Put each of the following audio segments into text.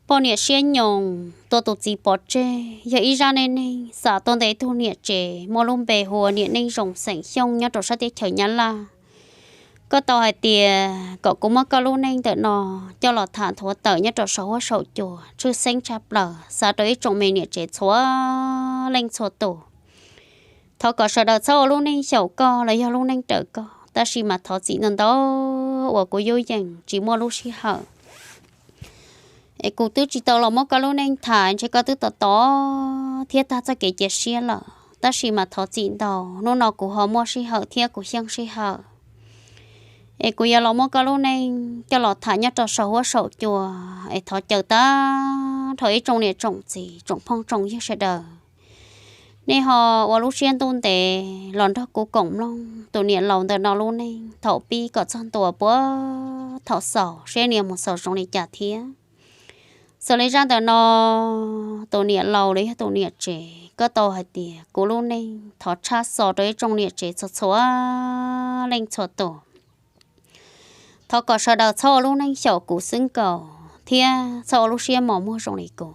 Poj niam siab nyoos tua tus txiv pov tseg yog ib zaj neej neeg xam tuaj ntawm ib tug niam tsev muaj lub npe hu ua Niam Neej Zoo xeem Xyooj nyob rau sab teb chaws Nyab Laj. Koj tau hais tias kom kuv muab koj lub neej ntawm no coj los tham nthuav tawm nyob rau saum huab saum cua tshwj xeeb tshaj plaws xa rau ib tsoom me niam tsev txhua leej txhua tus. Thov kom sawv daws txhob ua lub neej xyaum koj los yog lub neej raws koj, tab sis mas thov txim ntau ntau uas kuv yuj yeem tsis muaj lub sij hawm es kuv twb tsis tau los muab koj lub neej tham, ntshe koj twb tos tos thiab tag txoj kev cia siab lawm. Tab sis mas thov txim ntau, hnub no kuv ho muaj sij hawm thiab kuv xyeej sij hawm es kuv yuav los muab koj lub neej coj los tham nyob rau saum huab saum cua es thov caw tag nrho ib tsoom niam tsoom txiv tsoom phooj tsoom ywg sawv daws, nej ho ua lub siab ntuj ntev los nrog kuv koom mloog tus niam laus ntawm no lub neej thaum pib kom txog ntua puag thaum xaus seb nws mus xaus zoo li cas thiab. Xws li zaj ntawm no, tus niam laus los yog tus niam tsev, koj tau hais tias kuv lub neej thov tshaj xov rau ib tsoom niam tsev txhua txhua leej txhua tus. Thov kom sawv daws txhob ua lub neej xyaum kuv xwb nkaus thiab txhob ua lub siab mos muag zoo li kuv.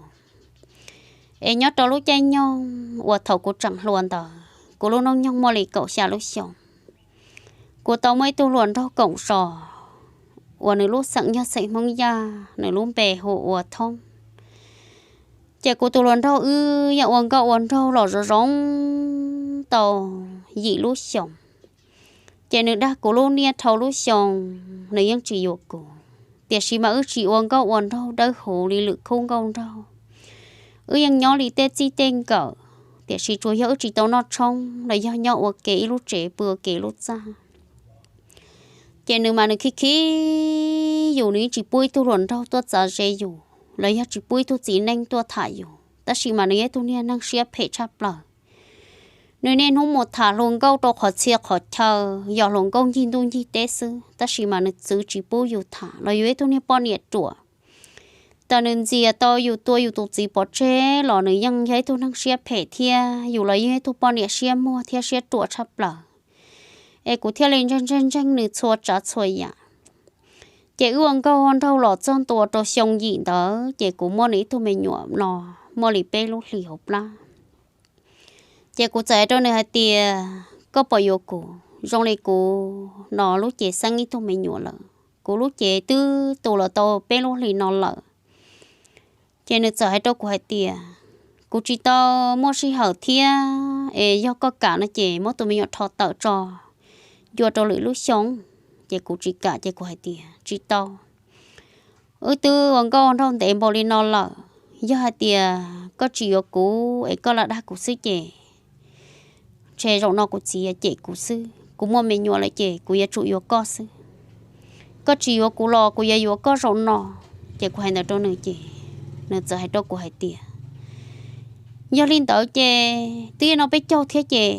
Es nyob rau lub caij nyoog uas thaum kuv tseem hluas ntawd, kuv lub hnub nyoog muaj li kaum xya lub xyoos, kuv tau muaj ib tug hluas nraug koom zos uas nws lub xeem yog xeem Hmoob Yaj, nws lub npe hu ua Thoob. Ces kuv tus hluas nraug wb yeej ua nkauj ua nraug los zoo zoo tau yim lub xyoos. Ces nws dag kuv lub niaj dhau lub xyoo, nws yeej tsis yuav kuv. Tiam sis mas wb tsis ua nkauj ua nraug dawb huv li lwm khub nkauj nraug. Wb yeej nyob li tej txij tej nkawm, tiam sis tsuas yog wb tsis tau noj tshoob los yog nyob ua ke ib lub tsev pw ua ke lub txaj. Ces nws mas nws khib khib yus, nws yeej tsis pub ib tug hluas nraug tuaj txav ze yus los yog tsis pub ib tug txiv neej tuaj tham yus. Tab sis mas nws yog ib tug niag neeg siab phem tshaj plaws. Nws niaj hnub mus tham hluas nkauj rau qhov txhia qhov chaw, yog hluas nkauj ncig ntuj ncig teb xwb, tab sis mas nws txwv tsis pub yus tham los yus ib tug niag poj niam ruam. Thaum nws ntxias tau yus tua yus tus txiv pov tseg los nws yeej yog ib tug neeg siab phem thiab, yus los yeej ib tug poj niam siab muag thiab siab ruam tshaj plaws. Es kuv thiaj li ntseeg ntseeg ntseeg nws txhua tsav txhua yam. Ces wb ua nkauj ua nraug los txog ntua rau xyoo yim ntawd ces kuv muaj nws ib tug me nyuam no muaj li peb lub hlis hauv plab. Ces kuv txawm hais rau nws hais tias, koj puas yuav kuv zoo li kuv no lub cev xeeb ib tug me nyuam lawm, kuv lub cev twb tu los tau peb lub hlis no lawm. Ces nws txawm hais rau kuv hais tias, kuv tsis tau muaj sij hawm thiab, es yog koj kam no ces muab tus me nyuam rho tawm tso, ncua rau lwm lub xyoo. Ces kuv tsis kam, ces kuv hais tias tsis tau, wb twb ua nkauj ua nraug ntev npaum li no lawm, yog hais tias koj tsis yuav kuv es koj lam dag kuv xwb ces ntshe zaum no kuv txiv yuav cem kuv xwb, kuv muaj me nyuam lawm ces kuv yuav tsum yuav koj xwb. Koj tsis yuav kuv los kuv yuav yuav koj zaum no. Ces kuv hais ntawd rau nws ces nws txawm hais rau kuv hais tias, yog li ntawd ces twb yog noj peb caug thiab ces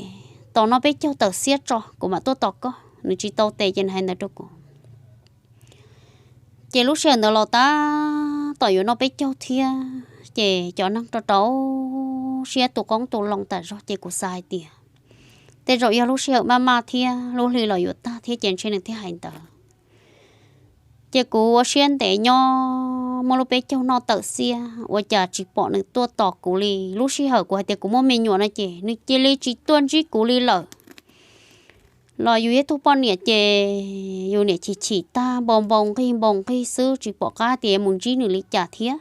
tos noj peb caug tawm xiab tso kuv mam tuaj tos koj. Nws tsis tau tes ces nws hais ntawd rau kuv. Ces lub sij hawm ntawd los tab tom yuav noj peb caug thiab ces cov neeg rau rau siab tu qoob tu loo tas zog ces kuv xav hais tias tej zaum yog lub sij hawm maj maj thiab lub hli los yuav tag thiab ces ntshe nws thiaj hais ntawd. Ces kuv ua siab ntev nyob muaj lub peb caug noj tawm xiab ua cas tsis pom nws tuaj tos kuv li. Lub sij hawm kuv hais tias kuv muaj me nyuam no ces nws cia li tsis tuaj ntsib kuv li lawm. Los yus yog ib tug poj niam ces yus niam chim chim tag npau npau nqig npau nqig xwb tsis pom qab tias mus ntsib nws li cas thiab.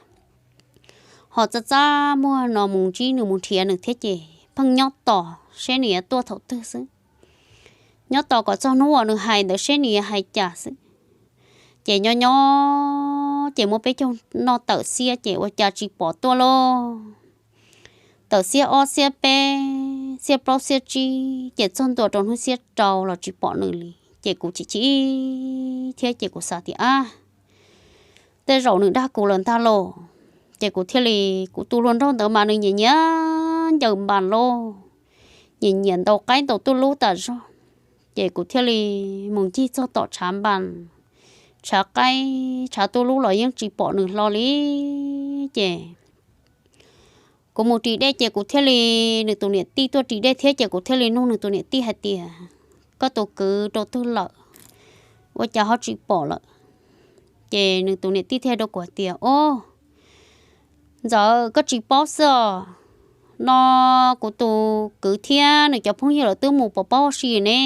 Ho txaj txaj muag no mus ntsib nws mus nrhiav nws thiab ces pheej nyob tos seb nws yuav tuaj thaum twg xwb. Nyob tos kom txog hnub uas nws hais ntawd seb nws yuav hais cas xwb. Ces nyob nyob ces muaj peb caug noj tawm xiab ces ua cas tsis pom tuaj lauj. Tawm xiab ob xiab peb, xiab plaub xiab tsib ces txog ntua rau hnub xiab rau los tsis pom nws li ces kuv chim chim thiab ces kuv xav tias ab, tej zaum nws dag kuv lawm ntag lauj. Ces kuv thiaj li, kuv tus hluas nraug ntawd mas nws nyiam nyiam ncaws npas lauj, nyiam nyiam ntaus qaib ntaus tuj lub tas zog. Ces kuv thiaj li mus ncig txog tom tshav npas, tshav qaib tshav tuj lub los yeej tsis pom nws hlo li. Ces kuv mus ris dej ces kuv thiaj li, nws tus niam tij tuaj ris dej thiab ces kuv thiaj li nug nws tus niam tij hais tias, koj tus kwv rau twg lawm, ua cas ho tsis pom lawm? Ces nws tus niam tij thiaj rau kuv hais tias, o, Ntxawm, koj tsis paub xwb os, no kuv tus kwv thiab nws cov phooj ywg lawv twb mus pov pob ua si ne.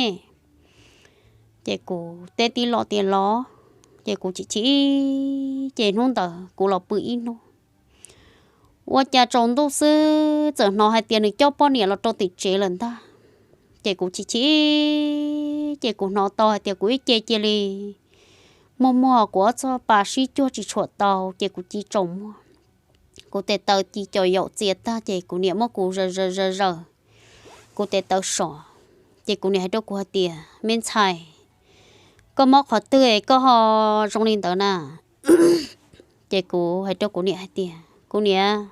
Ces kuv teb tij los tias los, ces kuv chim chim, ces hnub ntawd kuv los pw ib hnub. Ua cas tsaus ntuj xwb txawm hnov hais tias nws coj poj niam los rau tim tsev lawm ntag. Ces kuv chim chim, ces kuv hnov tau hais tias kuv ib ce cia li muag muag kuv ob txoj pas sib cuag tsis tshuam tau, ces kuv ci tsaus muag. Kuv tes taw ci cov yaum txias tag ces kuv niam muab kuv zaws zaws zaws zaws kuv tes taw sov. Ces kuv niam hais rau kuv hais tias, me ntxhais, koj mob qhov twg es koj ho zoo li ntawd na? Ces kuv hais rau kuv niam hais tias, kuv niam,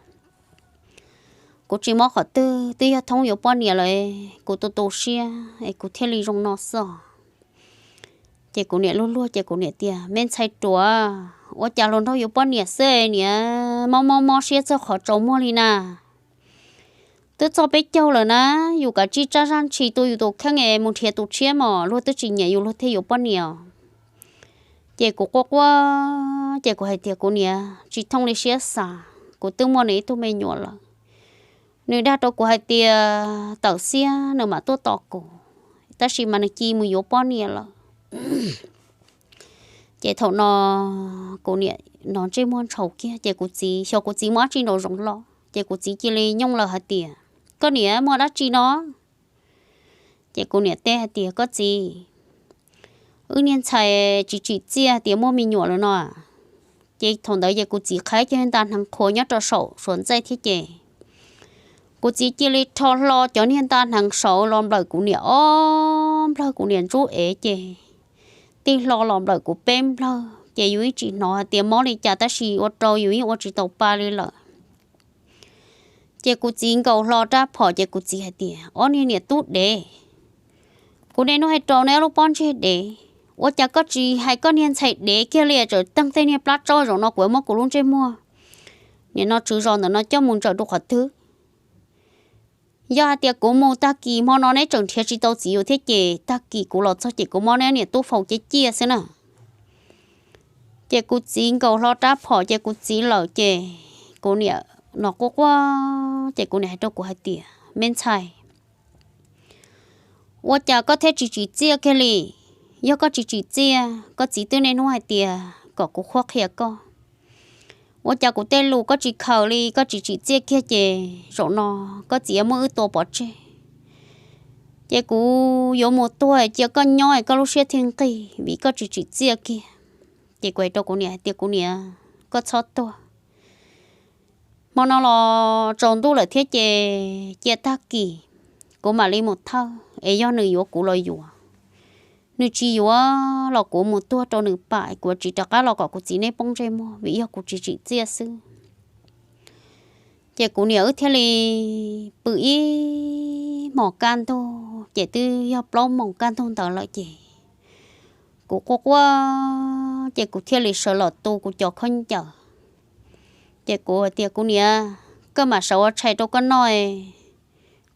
kuv tsis mob qhov twg, twb yog thoob yuav poj niam lawm, kuv tu tu siab es kuv thiaj li zoo no xwb os. Ces kuv niam luag luag ces kuv niam tias, me ntxhais ruam, ua cas hluas nraug yuav poj niam xwb niam mob mob mob siab txog qhov tsaus muag li na? Twb txog peb caug lawm na, yus kav tsij tsab zaj ntshis tu yus tus kheej es mus nrhiav tus tshiab mas luag twb tsis nyiam yus luag thiaj yuav poj niam. Ces kuv quaj quaj, ces kuv hais tias, kuv niam, tsis thooj li siab xav, kuv twb muaj nws ib tug me nyuam lawm. Nws dag rau kuv hais tias tawm xiab nws mam tuaj tos kuv, tab sis mas nws cia mus yuav poj niam lawm. Ces thaum no kuv niam hnov ntsej muag ntshaus kiag, ces kuv txiv, xyov kuv txiv muaj dab tsi nraum zoov los, ces kuv txiv cia li nyooj lawm hais tias, koj niam, muaj dab tsi no? Ces kuv niam teb hais tias, koj txiv, wb niag ntxhais tsis tsim txiaj tias muaj me nyuam lawm no. Ces thaum ntawd ces kuv txiv qhib cov niag nta hneev qhuav nyob rau saum suav ntxaij thiab ces kuv txiv cia li rho hlo cov niag nta hneev saud los nplawm kuv niam ob nplawg, kuv niam ntsuj ev ces tij hlo los nplawm kuv peb nplawg, ces yus ib tsis hnov hais tias mob li cas tab sis ua rau yus yeej ua tsis tau pa li lawm. Ces kuv txiv nkaus hlo rab phom ces kuv txiv hais tias, ob niag niam tub dev, kuv niaj hnub hais rau neb ob lub pob ntseg dev, ua cas koj tsis hais koj niag ntxhais dev kiag li, tseem teeg tej niag plab tsaub, zaum no kuv muab kuv lub ntsej muag nim no tswv zos ntawm no coj mus ntsaws rau qhov twg? Yog hais tias kuv mus tag kis hmo no neb tseem nrhiav tsis tau txiv yus thiab ces tag kis kuv los txog ces kuv muab neb niam tub faus ciaj ciaj xwb na. Ces kuv txiv nkaus hlo rab phom ces kuv txiv lawm ces kuv niam no quaj quaj ces kuv niam hais rau kuv hais tias, me ntxhais, ua cas koj thiaj tsis tsim txiaj kiag li? Yog koj tsis tsim txiaj, koj txiv twb niaj hnub hais tias kom kuv qhuab qhia koj. Ua cas kuv tej lus koj tsis khaws li, koj tsis tsim txiaj kiag ces zaum no koj txiv yuav muab wb tua pov tseg. Ces kuv yuav mus tuag cia koj nyob es koj lub siab thiaj nqig vim koj tsis tsim txiaj kiag. Ces kuv hais rau kuv niam hais tias, kuv niam, koj txhob tuag. Hmo no los tsaus ntuj lawm thiab ces cia tag kis kuv mam li mus thawj es yog nws yuav kuv los yuav. Nws tsis yuav los kuv mus tuag rau nws pam, kuv tsis rov qab los kom kuv txiv nej poob ntsej muag vim yog kuv tsis tsim txiaj xwb. Ces kuv niam wb thiaj li pw ib hmos kaj ntug ces twb yog plaub moos kaj ntug ntawd lawm ces kuv quaj quaj ces kuv thiaj li sawv los tu kuv cov khaub ncaws. Ces kuv hais tias, kuv niam, koj mam sawv ua tshais rau koj noj,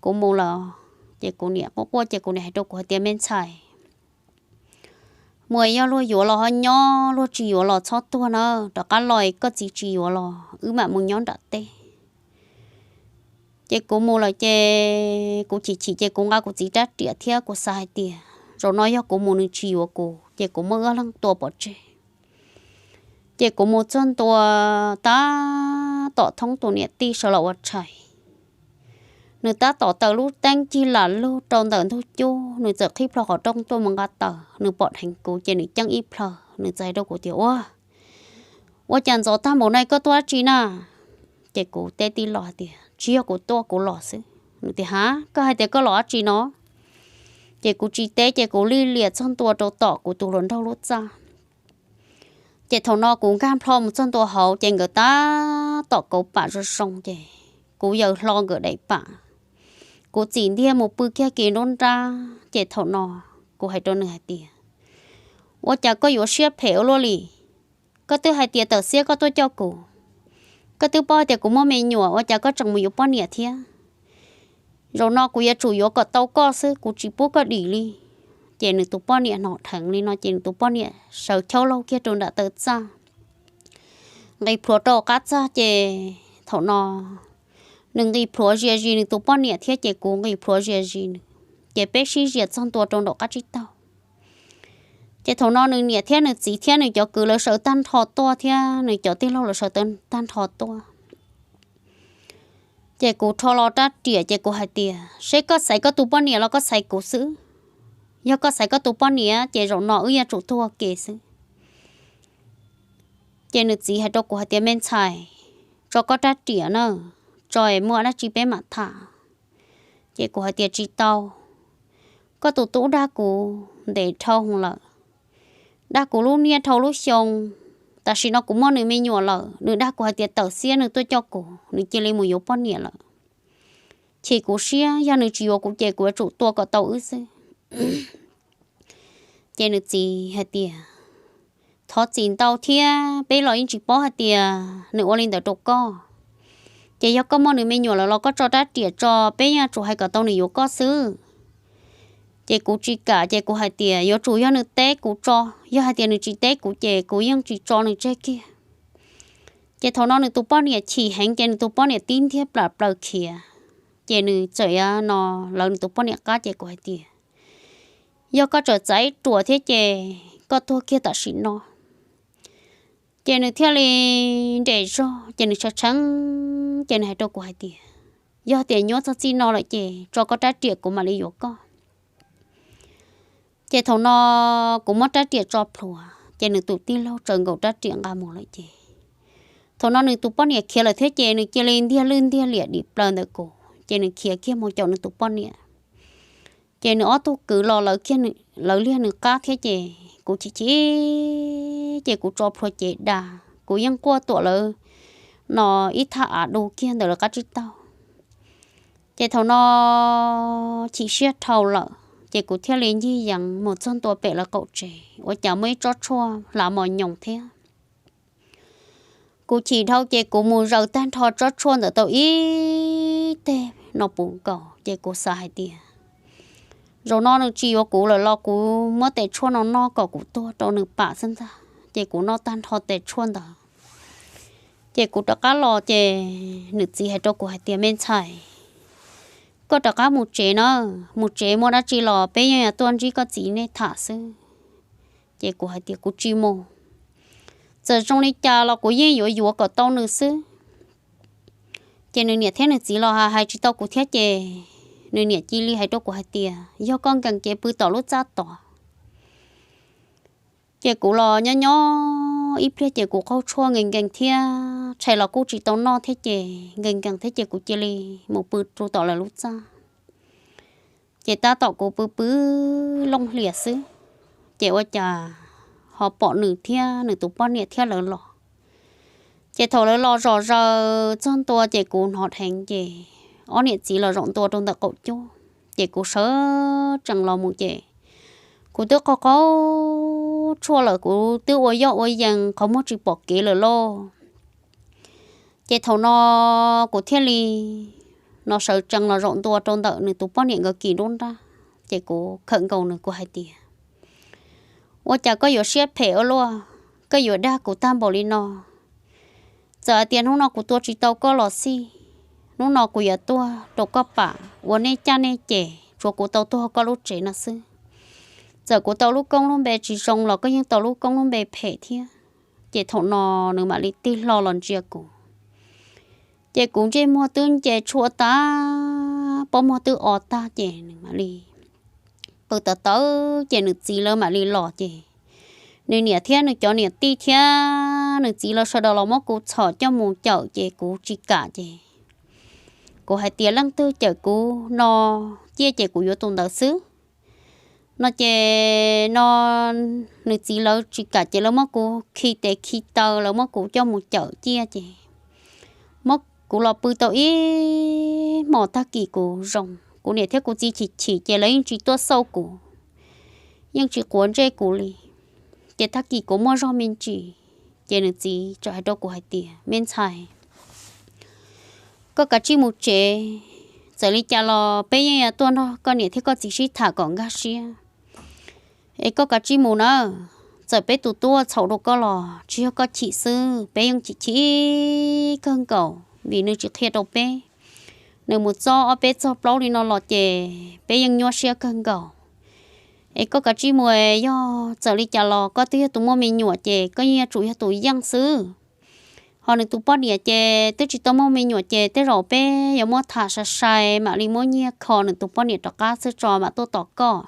kuv mus lawm. Ces kuv niam quaj quaj ces kuv niam hais rau kuv hais tias, me ntxhais, mus yog luag yuav los ho nyob, luag tsis yuav los txhob tuag na, rov qab los koj txiv tsis yuav los wb mam mus nyob nram teb. Ces kuv mus lawm ces kuv chim chim ces kuv nqa kuv txiv rab riam thiab kuv xav hais tias zaum no yog kuv mus nws tsis yuav kuv ces kuv muab wb ob leeg tua pov tseg. Ces kuv mus txog ntua tab tom thoob tus niam tij sawv los ua tshais. Nws tab tom taws lub teeb cig lam lug rau ntawm ntug cub, nws txawm qhib plho qhov rooj tuaj mus nqa taws, nws pom dheev kuv ces nws ceeb ib plhaw, nws txawm hais rau kuv tias, ua, ua cas ntxov tag npaum no koj tuaj dab tsi na? Ces kuv teb tij los hais tias, tsis yog kuv tuaj, kuv los xwb. Nws tias, ha, koj hais tias koj los dab tsi no? Ces kuv tsis teb ces kuv lig lias txog ntua rau tom kuv tus hluas nraug lub txaj. Ces thaum no kuv nkag plho mus txog ntua hauv ces nkawd tab tom kauv pam zoo zoo ces kuv yaws hlo nkawd daim pam, kuv txim ntiag mus pw kiag kis nruab nrab. Ces thaum no kuv hais rau nws hais tias, ua cas koj yuav siab phem ua luaj li? Koj twb hais tias tawm xiab koj tuaj coj kuv, koj twb paub hais tias kuv muaj me nyuam, ua cas koj tseem mus yuav poj niam thiab? Zaum no kuv yuav tsum yuav kom tau koj xwb, kuv tsis pub koj dim li. Ces nws tus poj niam hnov dheev li no ces nws tus poj niam sawv chaub laug kiag rau nram taw txaj, nqis plhuav rau qab txaj ces thaum no nws nqis plhuav zias zis nws tus poj niam thiab ces kuv nqis plhuav zias zis nws, ces peb sib zias txog ntua rau nraum qab tsib taug. Ces thaum no nws niam thiab nws txiv thiab nws cov kwv lawv sawv tag nrho tuaj thiab nws cov tij laug lawv sawv tag nrho tuaj. Ces kuv rho los rab riam ces kuv hais tias, seb koj xaiv koj tus poj niam los koj xaiv kuv xwb. Yog koj xaiv koj tus poj niam ces zaum no wb yuav tsum tuag ke xwb. Ces nws txiv hais rau kuv hais tias, me ntxhais, tso koj rab riam na, tso es muaj dab tsi peb mam tham. Ces kuv hais tias, tsis tau, koj tus tub dag kuv ntev dhau lawm, dag kuv lub niaj dhau lub xyoo. Tam sim no kuv muaj nws me nyuam lawm, nws dag kuv hais tias tawm xiab nws tuaj coj kuv, nws cia li mus yuav poj niam lawm. Chim kuv siab, yog nws tsis yuav kuv ces kuv yuav tsum tua kom tau wb xwb. Ces nws txiv hais tias, thov txim ntau thiab, peb los yeej tsis paub hais tias nws ua li ntawd rau koj. Ces yog koj muaj nws me nyuam lawm los koj tso rab riam tso, peb yeej yuav tsum hais kom tau nws yuav koj xwb. Ces kuv tsis kam, ces kuv hais tias yuav tsum yog nws teb kuv tso, yog hais tias nws tsis teb kuv ces kuv yeej tsis tso nws tseg kiag. Ces thaum no nws tus poj niam chim heev, ces nws tus poj niam tib ntiag plam plaws khiav. Ces nws txawm no lawv nws tus poj niam qab, ces kuv hais tias, yog koj tseem txav ib ruam thiab ces koj tuag kiag tam sim no. Ces nws thiaj li nres zog, ces nws tshee tsheev, ces nws hais rau kuv hais tias, yog tias nyuaj txog txij no lawm ces tso koj rab riam kuv mam li yuav koj. Ces thaum no kuv muab rab riam tso plhuav, ces nws tus tij laug tsaws nkaus rab riam nqa mus lawm ces, thaum no nws tus poj niam khiav lawm thiab ces nws cia li ntiag lwj ntiag liam dim plaws ntawm kuv, ces nws khiav kiag mus caum nws tus poj niam. Ces nws ob tug kwv los lawv liag nws qab thiab ces kuv chim chim, ces kuv tso plhuav cev da, kuv yeej quaj tuam lawv no ib thaj av du kiag ntawm lawv qab tsib taug. Ces thaum no chim siab dhau lawm ces kuv thiaj li ncig yees mus txog ntua pem lawv qaum tsev, ua cas muaj ib tsob tshuaj hlav mos nyoos thiab. Kuv chim dhau ces kuv mus zaws tag nrho tsob tshuaj ntawd tau ib teg no puv nkaus, ces kuv xav hais tias, zaum no nws tsis yuav kuv lawm los kuv muab tes tshuaj no noj kom kuv tuag rau nws pam xwb ntag. Ces kuv noj tag nrho tes tshuaj ntawd, ces kuv rov qab los, ces nws txiv hais rau kuv hais tias, me ntxhais, koj rov qab mus tsev na, mus tsev muaj dab tsi los peb yeej yuav tuaj ntsib koj txiv nej tham xwb. Ces kuv hais tias, kuv tsis mus, txawm zoo li cas los kuv yeej yuav yuav kom tau nws xwb. Ces nws niam thiab nws txiv los hais tsis tau kuv thiab ces nws niam cia li hais rau kuv hais tias, yog koj nkees ces pw tom lub txaj tod. Ces kuv los nyob nyob ib pliag ces kuv qaug tshuaj nkees nkees thiab tshais los kuj tsis tau noj thiab ces nkees nkees thiab ces kuv cia li mus pw rau tom lawv lub txaj. Ces tab tom kuv pw pw looj hlias xwb, ces ua cas ho pom nws thiab nws tus poj niam thiab lawv los. Ces thaum lawv los zom zaws txog ntua ces kuv hnov dheev ces ob niam txiv los zaum ntua rau ntawm qaum cub, ces kuv sawv tsees los mus ces kuv twb qaug qaug tshuaj lawm, kuv twb ua yoj ua yees qhov muag tsis pom kev lawm lauj. Ces thaum no kuv thiaj li no sawv tsees los zaum ntua rau ntawm nws tus poj niam nkawd kis nruab nrab, ces kuv khawm nkaus nws kuv hais tias, ua cas koj yuav siab phem ua luaj, koj yuav dag kuv tag npaum li no? Txawm hais tias hnub no kuv tua tsis tau koj los xij, hnub no kuv yuav tuag rau koj pam ua nej caj nej ces tsuav kuv tau tuag koj lub tsev no xwb. Txawm kuv tau lub koob lub npe tsis zoo los koj yeej tau lub koob lub npe phem thiab. Ces thaum no nws mam li tig hlo los ntsia kuv, ces kuv ntsej muag twb nce tshuaj tag, pob muag twb o tag ces nws mam li pw tawv tawv ces nws txiv lawv mam li los ces nws niam thiab nws cov niam tij thiab nws txiv lawv sawv daws los muab kuv txhom coj mus cawm ces kuv tsis kam ces kuv hais tias leej twg cawm kuv no ciaj ces kuv yuav tus ntawd xwb no ces no nws txiv lawv tsis kam ces lawv muab kuv khi tes khi taw, lawv muab kuv coj mus cawm ciaj ces muab kuv los pw tau ib hmos tag kis kuv zoo, kuv niam thiab kuv txiv chim chim ces lawv yeej tsis tuaj xauj kuv, yeej tsis quav ntsej kuv li. Ces tag kis kuv muaj zog me ntsis, ces nws txiv txawm hais rau kuv hais tias, me ntxhais, koj kav tsij mus tsev, txawm li cas los peb yeej yuav tuaj nrog koj niam thiab koj txiv sib tham kom nkag siab. Es koj kav tsij mus na, txawm peb tus tub ua txhaum rau koj los tsis yog koj chim xwb, peb yeej chim chim kawg nkaus. vim nws tsis qhia rau peb. Nws mus txob ob peb txog plaub li no los ces peb yeej nyuaj siab kawg nkaus. Es koj kav tsij mus, yog txawm li cas los koj twb yog tus muaj me nyuam ces koj yeej yuav tsum yog tus yeej xwb. Ho nws tus poj niam ces twb tsis tau muaj me nyuam ces tej zaum peb yuav muab tham sai sai mam li muab nyiaj kho nws tus poj niam rov qab xwb tso mam tuaj tos koj.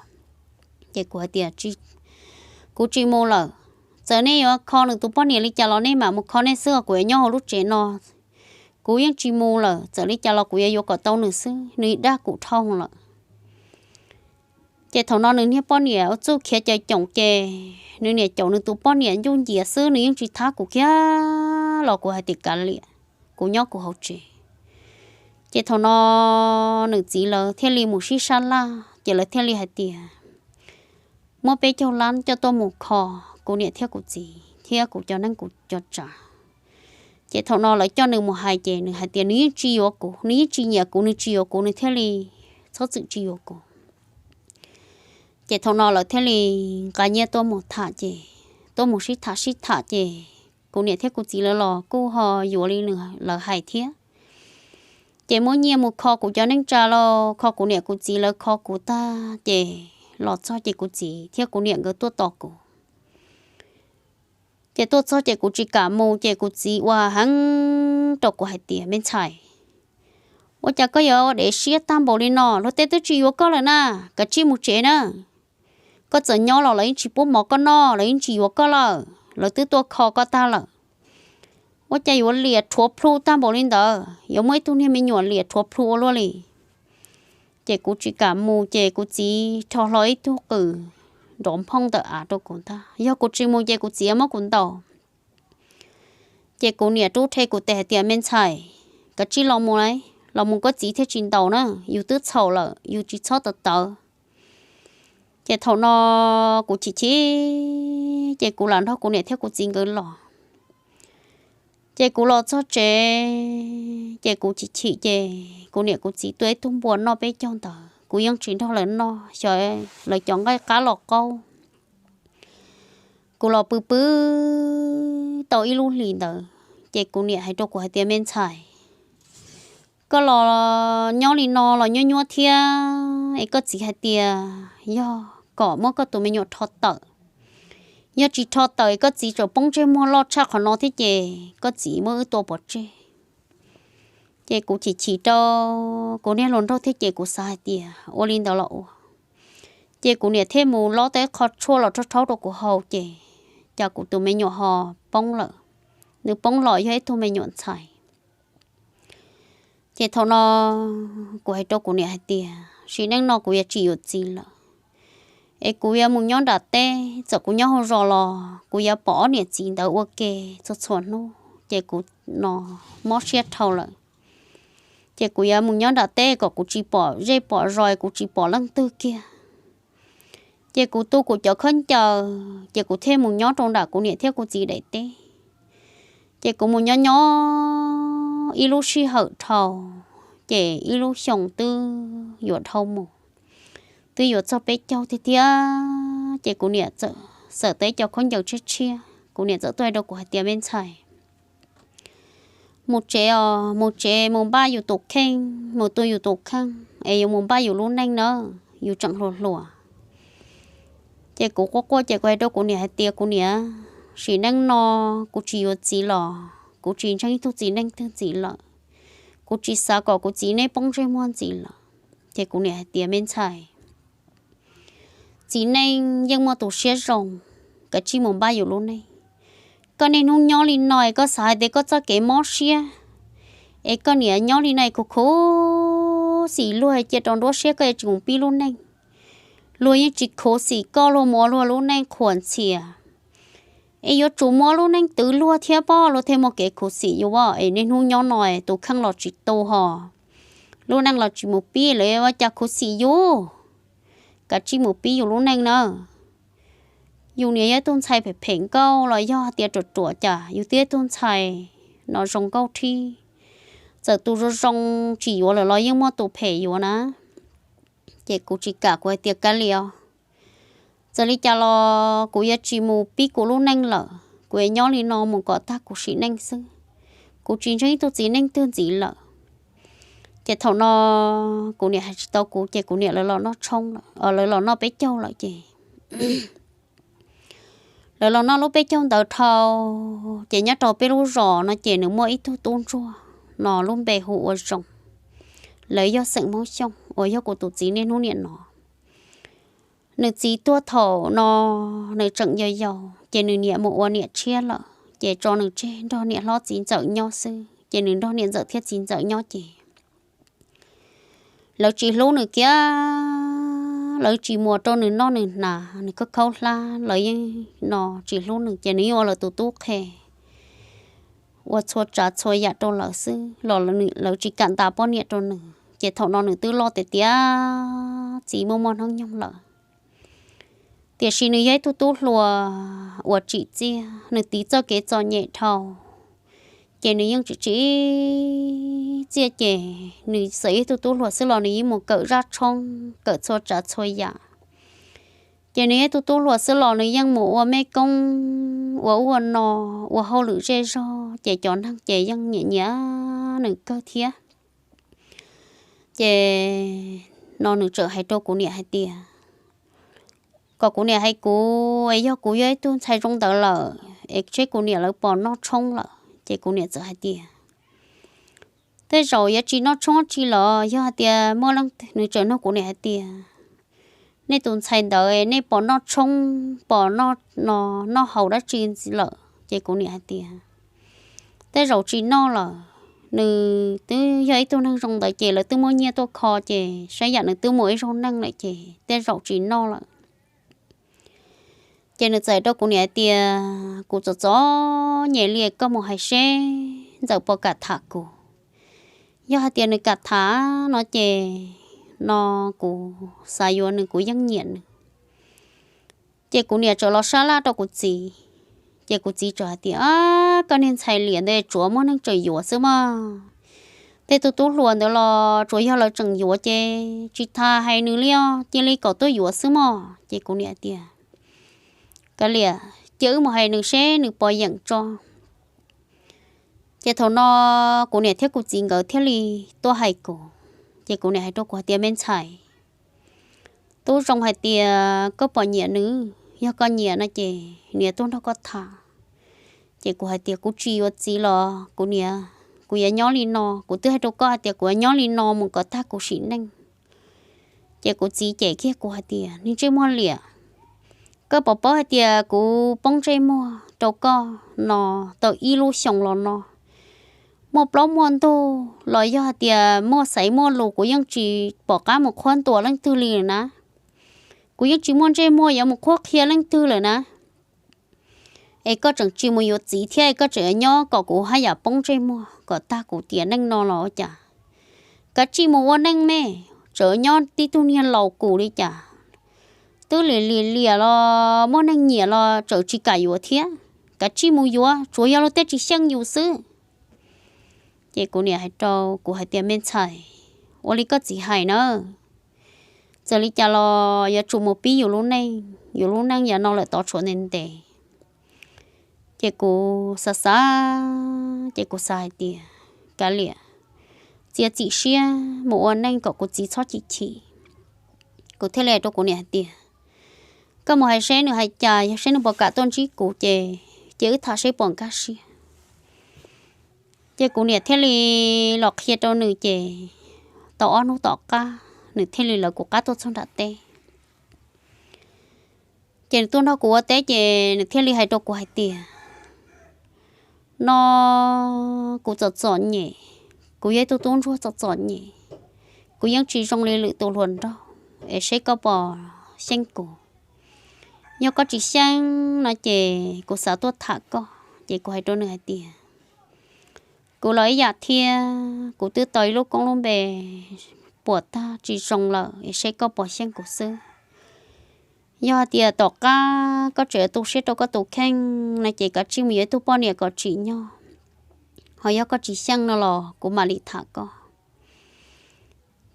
Ces kuv hais tias, kuv tsis mus lawm. Txawm nej yuav kho nws tus poj niam li cas los nej mam mus kho nej xwb, kuv yuav nyob hauv lub tsev no. Kuv yeej tsis mus lawm, txawm li cas los kuv yuav yuav kom tau nws xwb, nws dag kuv dhau lawm. Ces thaum no nws niag poj niam ua txuj khiav caum ces nws niam caum nws tus poj niam ncuj ncias xwb, nws yeej tsis thab kuv kiag los kuv hais tias kav liam, kuv nyob kuv hauv tsev. Ces thaum no nws txiv lawv thiaj li mus sib sab laj ces lawv thiaj li hais tias muab peb caug lab coj tuaj mus kho kuv niam thiab kuv txiv thiab kuv cov neeb kuv cov tsav. Ces thaum no lawv coj nws mus hais ces nws hais tias nws yeej tsis yuav kuv, nws yeej tsis nyiam kuv, nws tsis yuav kuv, nws thiaj li txhob txwm tsis yuav kuv. Ces thaum no lawv thiaj li nqa nyiaj tuaj mus tham ces tuaj mus sib tham sib tham ces kuv niam thiab kuv txiv lawv los kuj ho yuav li lawv hais thiab. Ces muab nyiaj mus kho kuv cov neej tsa los kho kuv niam kuv txiv lawv kho kuv tag ces los txog ces kuv txiv thiab kuv niam nkawd tuaj tos kuv. Ces tuaj txog ces kuv tsis kam mus ces kuv txiv ua heev rau kuv hais tias me ntxhais, ua cas koj yuav ua dev siab tag npaum li no, luag tej twb tsis yuav koj lawm na, kav tsij mus tsev na. Koj txawm nyob los lawv yeej tsis pub mov koj noj, lawv yeej tsis yuav koj lawm, lawv twb tuaj kho koj tag lawm. Ua cas yuav liam rhuav plhu tag npaum li ntawd, yuav muaj ib tug niag me nyuam liam rhuav plhu ua luaj li. Ces kuv tsis kam mus ces kuv txiv rho hlo ib tug qws nrov nphoo ntawm av rau kuv ntag, yog kuv tsis mus ces kuv txiv muab kuv ntaus. Ces kuv niam rub rhe kuv tes hais tias me ntxhais, kav tsij los mus lauj, los mus koj txiv thiaj tsis ntaus na, yus twb txhaum lawm yus tsis txhob tawv tawv. Ces thaum no kuv chim chim ces kuv lam nrog kuv niam thiab kuv txiv nkawd los. Ces kuv los txog tsev ces kuv chim chim ces kuv niam kuv txiv tua ib tug npua noj peb caug ntawd, kuv yeej tsis nrog lawv noj, xyov lawv cov nqaij qab los qaub. Kuv los pw pw tau ib lub hlis ntawd ces kuv niam hais rau kuv hais tias me ntxhais, koj los nyob li no los nyuaj nyuaj thiab es koj txiv hais tias yog kom muab koj tus me nyuam rho tawm. Yog tsis rho tawm es koj txiv tseem poob ntsej muag loj tshaj qhov no thiab ces koj txiv muab wb tua pov tseg. Ces kuv chim chim rau kuv niag hluas nraug thiab ces kuv xav hais tias ua li ntawd los ua. Ces kuv niam thiaj mus lob tau ib qho tshuaj los rhaub rhaub rau kuv haus ces cas kuv tus me nyuam ho poob lawm. Nws poob los yog ib tug me nyuam ntxhais. Ces thaum no kuv hais rau kuv niam hais tias sim neej no kuv yuav tsis yuav txiv lawm, es kuv yuav mus nyob nram teb, txawm kuv nyob hauv zos los kuv yuav pom ob niam txiv ntawd ua ke txhua txhua hnub ces kuv no mob siab dhau lawm. Ces kuv yuav mus nyob nram teb kom kuv tsis pom zej pom zos, kuv tsis pom leej twg kiag. Ces kuv tu kuv cov khaub ncaws ces kuv thiaj mus nyob rau nram kuv niam thiab kuv txiv daim teb. Ces kuv mus nyob nyob ib lub sij hawm dhau, ces ib lub xyoo twb yuav dhau mus, twb yuav txog peb caug tiag tiag ces kuv niam txawm xawm tau ib co khaub ncaws tshiab tshiab, kuv niam txawm tuaj hais rau kuv hais tias me ntxhais, mus tsev os, mus tsev mus npaj yus tus kheej, mus tu yus tus kheej es yuav mus npaj yus lub neej na, yus tseem hluas hluas. Ces kuv quaj quaj ces kuv hais rau kuv niam hais tias kuv niam, sim neej no kuv tsis yuav txiv los kuv tsis ntseeg ib tug txiv neej twg ntxiv lawm, kuv tsis xav kom kuv txiv neej poob ntsej muag ntxiv lawm. Ces kuv niam hais tias me ntxhais, txiv neej yeej muaj tus siab zoo, kav tsij mus npaj yus lub neej. Koj niaj hnub nyob li no es koj xav hais tias koj txoj kev mob siab, es koj niam nyob li no es khuv khuv xim luag cia rau nruab siab koj yuav tsis mus pib lub neej. Luag yeej tsis khuv xim koj, luag mus ua luag lub neej qhuas ntxhias. Es yuav tsum muaj lub neej twv luag thiab pob luag thiaj muaj kev khuv xim yus as. Es niaj hnub nyob no tus kheej los tsis tu ho, lub neej los tsis mus pib lawv ua cas khuv xim yus. Kav tsij mus pib yus lub neej na. Yus niaj yog ib tug ntxhais phem phem nkauj los yog tias ruam ruam cas yus twb yog ib tug ntxhais no zoo nkauj thiab. Txawm tus zoo zoo tsis yuav lawm los yeej muaj tus phem yuav na. Ces kuv tsis kam, kuv hais tias kav liam os, txawm li cas los kuv yuav tsis mus pib kuv lub neej lawm, kuv yuav nyob li no mus kom tag kuv sim neej xwb. kuv tsis ntseeg ib tug txiv neej twg ntxiv lawm. Ces thaum no kuv niam hais tsis tau kuv ces kuv niam lawv los noj tshoob lawm, lawv los noj peb caug lawm ces lawv los noj lub peb caug ntawd dhau, ces nyob rau peb lub zos no ces nws muaj ib tug tub ntsuag no lub npe hu ua Zoo. Lawv yog xeem Hmoob Xyooj uas yog kuv tus txiv niaj hnub niam no. Nws txiv tuag thaum no nws tseem yau yau ces nws niam mus ua niam tshiab lawm ces tso nws tseg nrog niam hlob txiv ntxawm nyob xwb, ces nws nrog niam ntxawm thiab txiv ntxawm nyob ces lawv tsis hlub nws kiag, lawv tsis muas rau nws noj nws hnav, nws khaub khaub hlab, lawv yeej no tsis hlub nws ces nws yeej ua lawv tus tub qhe, ua txhua tsav txhua yam rau lawv xwb los lawv tsis kam ntas poj niam rau nws. Ces thaum no nws twb loj tiav tiav, txiv muaj muaj hnub nyoog lawm, tiam sis nws yog ib tug tub hluas uas tsim txiaj, nws tiv txoj kev txom nyem dhau, ces nws yeej tsim tsim txiaj ces nws txawm yog ib tug tub hluas xwb los nws yeej mus kawm zaj tshoob, kawm txhua tsav txhua yam. Ces nws yog ib tug tub hluas xwb los nws yeej mus ua mej koob, ua ub ua no, ua hauj lwm zej zog ces cov neeg ces yeej nyiam nyiam nws kawg thiab. Ces no nws txawm hais rau kuv niam hais tias kom kuv niam hais kuv es yog kuv yog ib tug ntxhais zoo ntawd lawm es seb kuv niam lawv pom noj tshoob lawm. Ces kuv niam txawm hais tias tej zaum yuav tsis noj tshoob tsi los yog hais tias muaj leej twg, nws txawm nug kuv niam hais tias nej tus ntxhais ntawd nej pom noj tshoob, pom noj no noj haus dab tsi lawm? Ces kuv niam hais tias tej zaum tsis noj lawm, nws twb yog ib tug neeg zoo ntawd ces lawv twb muab nyiaj tuaj kho ces saib yam nws twb mus ib zaug neej lawm ces tej zaum tsis noj lawm. Ces nws txawm hais rau kuv niam hais tias kuv txom txom nyem li, koj mus hais seb ntxawm puas kam tham kuv. Yog hais tias nws kam tham no ces no kuv xav yuav nws, kuv yeej nyiam nws. Ces kuv niam txawm los sab laj rau kuv txiv, ces kuv txiv txawm hais tias koj niag ntxhais liam ntawd tsuav muaj neeg tseem yuav xwb mog. Tej tug tub hluas ntawd los tsuas yog lawv tseem yuav ces tsis tas hais nws li os, cia li kom tuaj yuav xwb mog. Ces kuv niam tias kav liam, cia wb mus hais nws seb nws puas yeem tso. Ces thaum no kuv niam thiab kuv txiv nkawd thiaj li tuaj hais kuv. Ces kuv niam hais rau kuv hais tias me ntxhais, tub Zoo hais tias koj puas nyiam nws, yog koj nyiam no ces nws yuav tuaj nrog koj tham. Ces kuv hais tias kuv tsis yuav txiv los kuv niam, kuv yuav nyob li no, kuv twb hais rau koj hais tias kuv yuav nyob li no mus kom tag kuv sim neej. Ces kuv txiv cem kiag kuv hais tias niag ntsej muag liam, koj puas paub hais tias kuv poob ntsej muag rau koj no tau ib lub xyoos los no, muaj plaub muaj ntug los yog hais tias muaj xaiv muaj lus kuv yeej tsis pom qab mus qhuab ntuas leej twg li lawm na. Kuv yeej tsis muaj ntsej muag yuav mus qhuab qhia leej twg lawm na. Es koj tseem tsis mus yuav txiv thiab es koj tseem yuav nyob kom kuv haj yam poob ntsej muag kom tag kuv tiam neej no los ua cas? Kav tsij mus ua neej me, tseem nyob tib tug niag laus kum li cas? Twb lim lim liam los muaj neeg nyiam los tseem tsis kam yuav thiab. Kav tsij mus yuav, tsuas yog luag tej tsis xyeej yus xwb. Ces kuv niam hais rau kuv hais tias me ntxhais, ua li koj txiv hais na, txawm li cas los yuav tsum mus pib yus lub neej, yus lub neej yav no lawm tov tshuav ntev ntev. Ces kuv xav xav, ces kuv xav hais tias kav liam, txiav txim siab mus ua neej kom kuv txiv txhob chim chim. Kuv thiaj li hais rau kuv niam hais tias koj mus hais seb nws hais cas, yog seb nws puas kam tuaj ntsib kuv ces, ces wb tham seb puas nkag siab. Ces kuv niam thiaj li los qhia rau nws ces tau ob hnub tom qab nws thiaj li lawv kuv qab tuaj txog nram teb. Ces nws tuaj nrog kuv ua teb ces nws thiaj li hais rau kuv hais tias no kuv txom txom nyem, kuv yog ib tug tub ntsuag txom txom nyem, kuv yeej tsis zoo li lwm tus hluas nraug es seb koj puas xyeej kuv. Yog koj tsis xyeej no ces kuv xav tuaj tham koj. Ces kuv hais rau nws hais tias kuv los ib yam thiab, kuv twb tau ib lub koob lub npe puas tag tsis zoo lawm es seb koj puas xyeej kuv xwb. Yog hais tias tom qab koj tseem tu siab rau koj tus kheej no ces kav tsij mus yuav ib tug poj niam kom tsim nyog, ho yog koj tsis xyeej no los kuv mam li tham koj.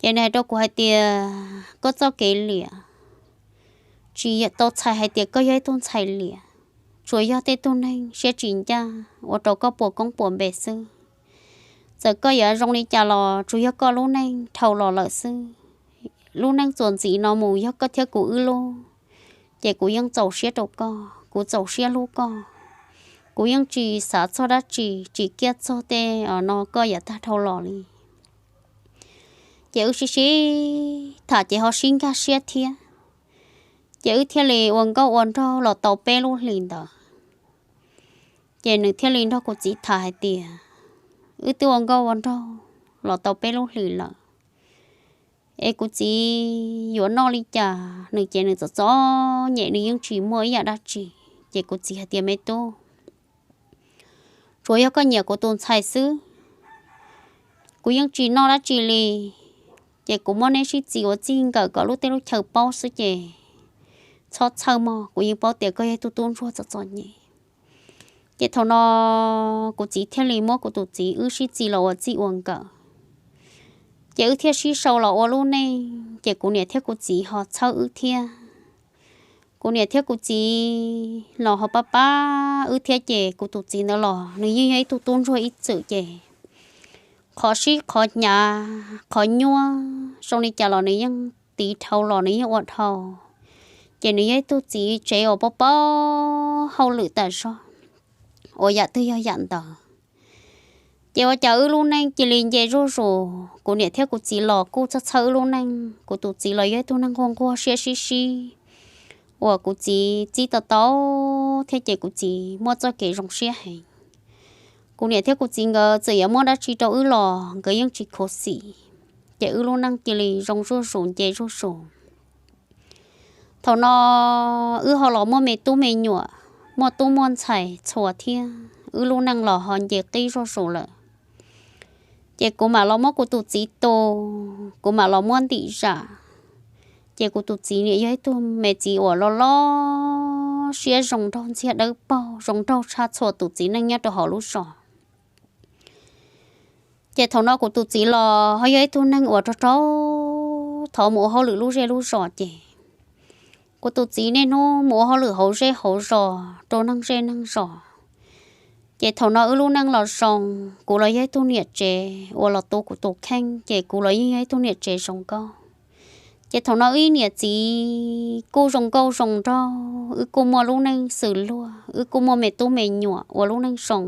Ces nws hais rau kuv hais tias koj txoj kev liam tsis tau txhais hais tias koj yog ib tug ntxhais liam, tsuas yog tej tug neeg siab tsis ncaj ua rau koj puas koob puas npe xwb. Txawm koj yuav zoo li cas los tsuas yog koj lub neej dhau los lawm xwb. Lub neej txuas ntxiv no mus yog koj thiab kuv wb lub, ces kuv yeej txaus siab rau koj, kuv txaus siab hlub koj. Kuv yeej tsis xav txog dab tsi, tsis kiaj txog tej no koj yav tag dhau los li. Ces wb sib sib tham ces ho sib nkag siab thiab. Ces wb thiaj li ua nkauj ua nraug los tau peb lub hlis ntawd. Ces nws thiaj li nrog kuv txiv tham hais tias, wb twb ua nkauj ua nraug los tau peb lub hlis lawm, es kuv txiv yuav noj li cas nws ces nws txom txom nyem, nws yeej tsis muaj ib yam dab tsi. Ces kuv txiv hais tias, me tub, tsuas yog koj nyiam kuv tus ntxhais xwb, kuv yeej tsis noj dab tsi li. Ces kuv muab neb sib txis ua txij nkawm kom lub tej lub chaw paub xwb ces txhob txhawj mog, kuv yeej paub tias koj yog ib tug tub ntsuag txom txom nyem. Ces thaum no kuv txiv thiaj li muab kuv tus txiv wb sib txis los ua txij ua nkawm. Ces wb thiaj sib sau los ua lub neej, ces kuv niam thiab kuv txiv ho txhawb wb thiab. Kuv niam thiab kuv txiv los ho pab pab wb thiab, ces kuv tus txiv ntawd los nws yeej yog ib tug tub ntsuag ib txwm ces qhov sib qhov hnyav qhov nyuaj zoo li cas los nws yeej tiv dhau los nws yeej ua dhau. Ces nws yog ib tug txiv tsev uas paub paub hauj lwm tas zog, ua yam twg yog yam ntawd. Ces ua cas wb lub neej cia li nce zuj zus, kuv niam thiab kuv txiv los kuj txhawj txhawj wb lub neej. Kuv tus txiv los yog ib tug neeg nquag nquag siab sib sib uas kuv txiv txib tau tau thiab ces kuv txiv muaj txoj kev zoo siab heev. Kuv niam thiab kuv txiv nkawd txawm yuav muab dab tsi rau wb los nkawd yeej tsis khuv xim. Ces wb lub neej cia li zoo zuj zus nce zuj zus. Thaum no wb ho los muaj me tub me nyuam, muaj tub muaj ntxhais txhua thiab, wb lub neej los ho nce qib zuj zus lawm. Ces kuv mam los muab kuv tus txiv tu, kuv mam los muab ntim zam. Ces kuv tus txiv niam yog ib tug me txiv uas loj loj siab zoo nraug ntxiag dawb paug zoo nraug tshaj txhua tus txiv neej nyob rau hauv lub zos. Ces thaum no kuv tus txiv los ho yog ib tug neeg uas rau rau thov mus ua hauj lwm lub zej lub zos ces kuv tus txiv niaj hnub mus ua hauj lwm hauv zej hauv zos rau neeg zej neeg zos. Ces thaum no wb lub neej los zoo, kuv los yog ib tug niam tsev uas los tu kuv tus kheej ces kuv los yeej yog ib tug niam tsev zoo nkauj. Ces thaum no wb niam txiv kuj zoo nkauj zoo nraug, wb kuj muaj lub neej xws luag, wb kuj muaj me tub me nyuam ua lub neej zoo.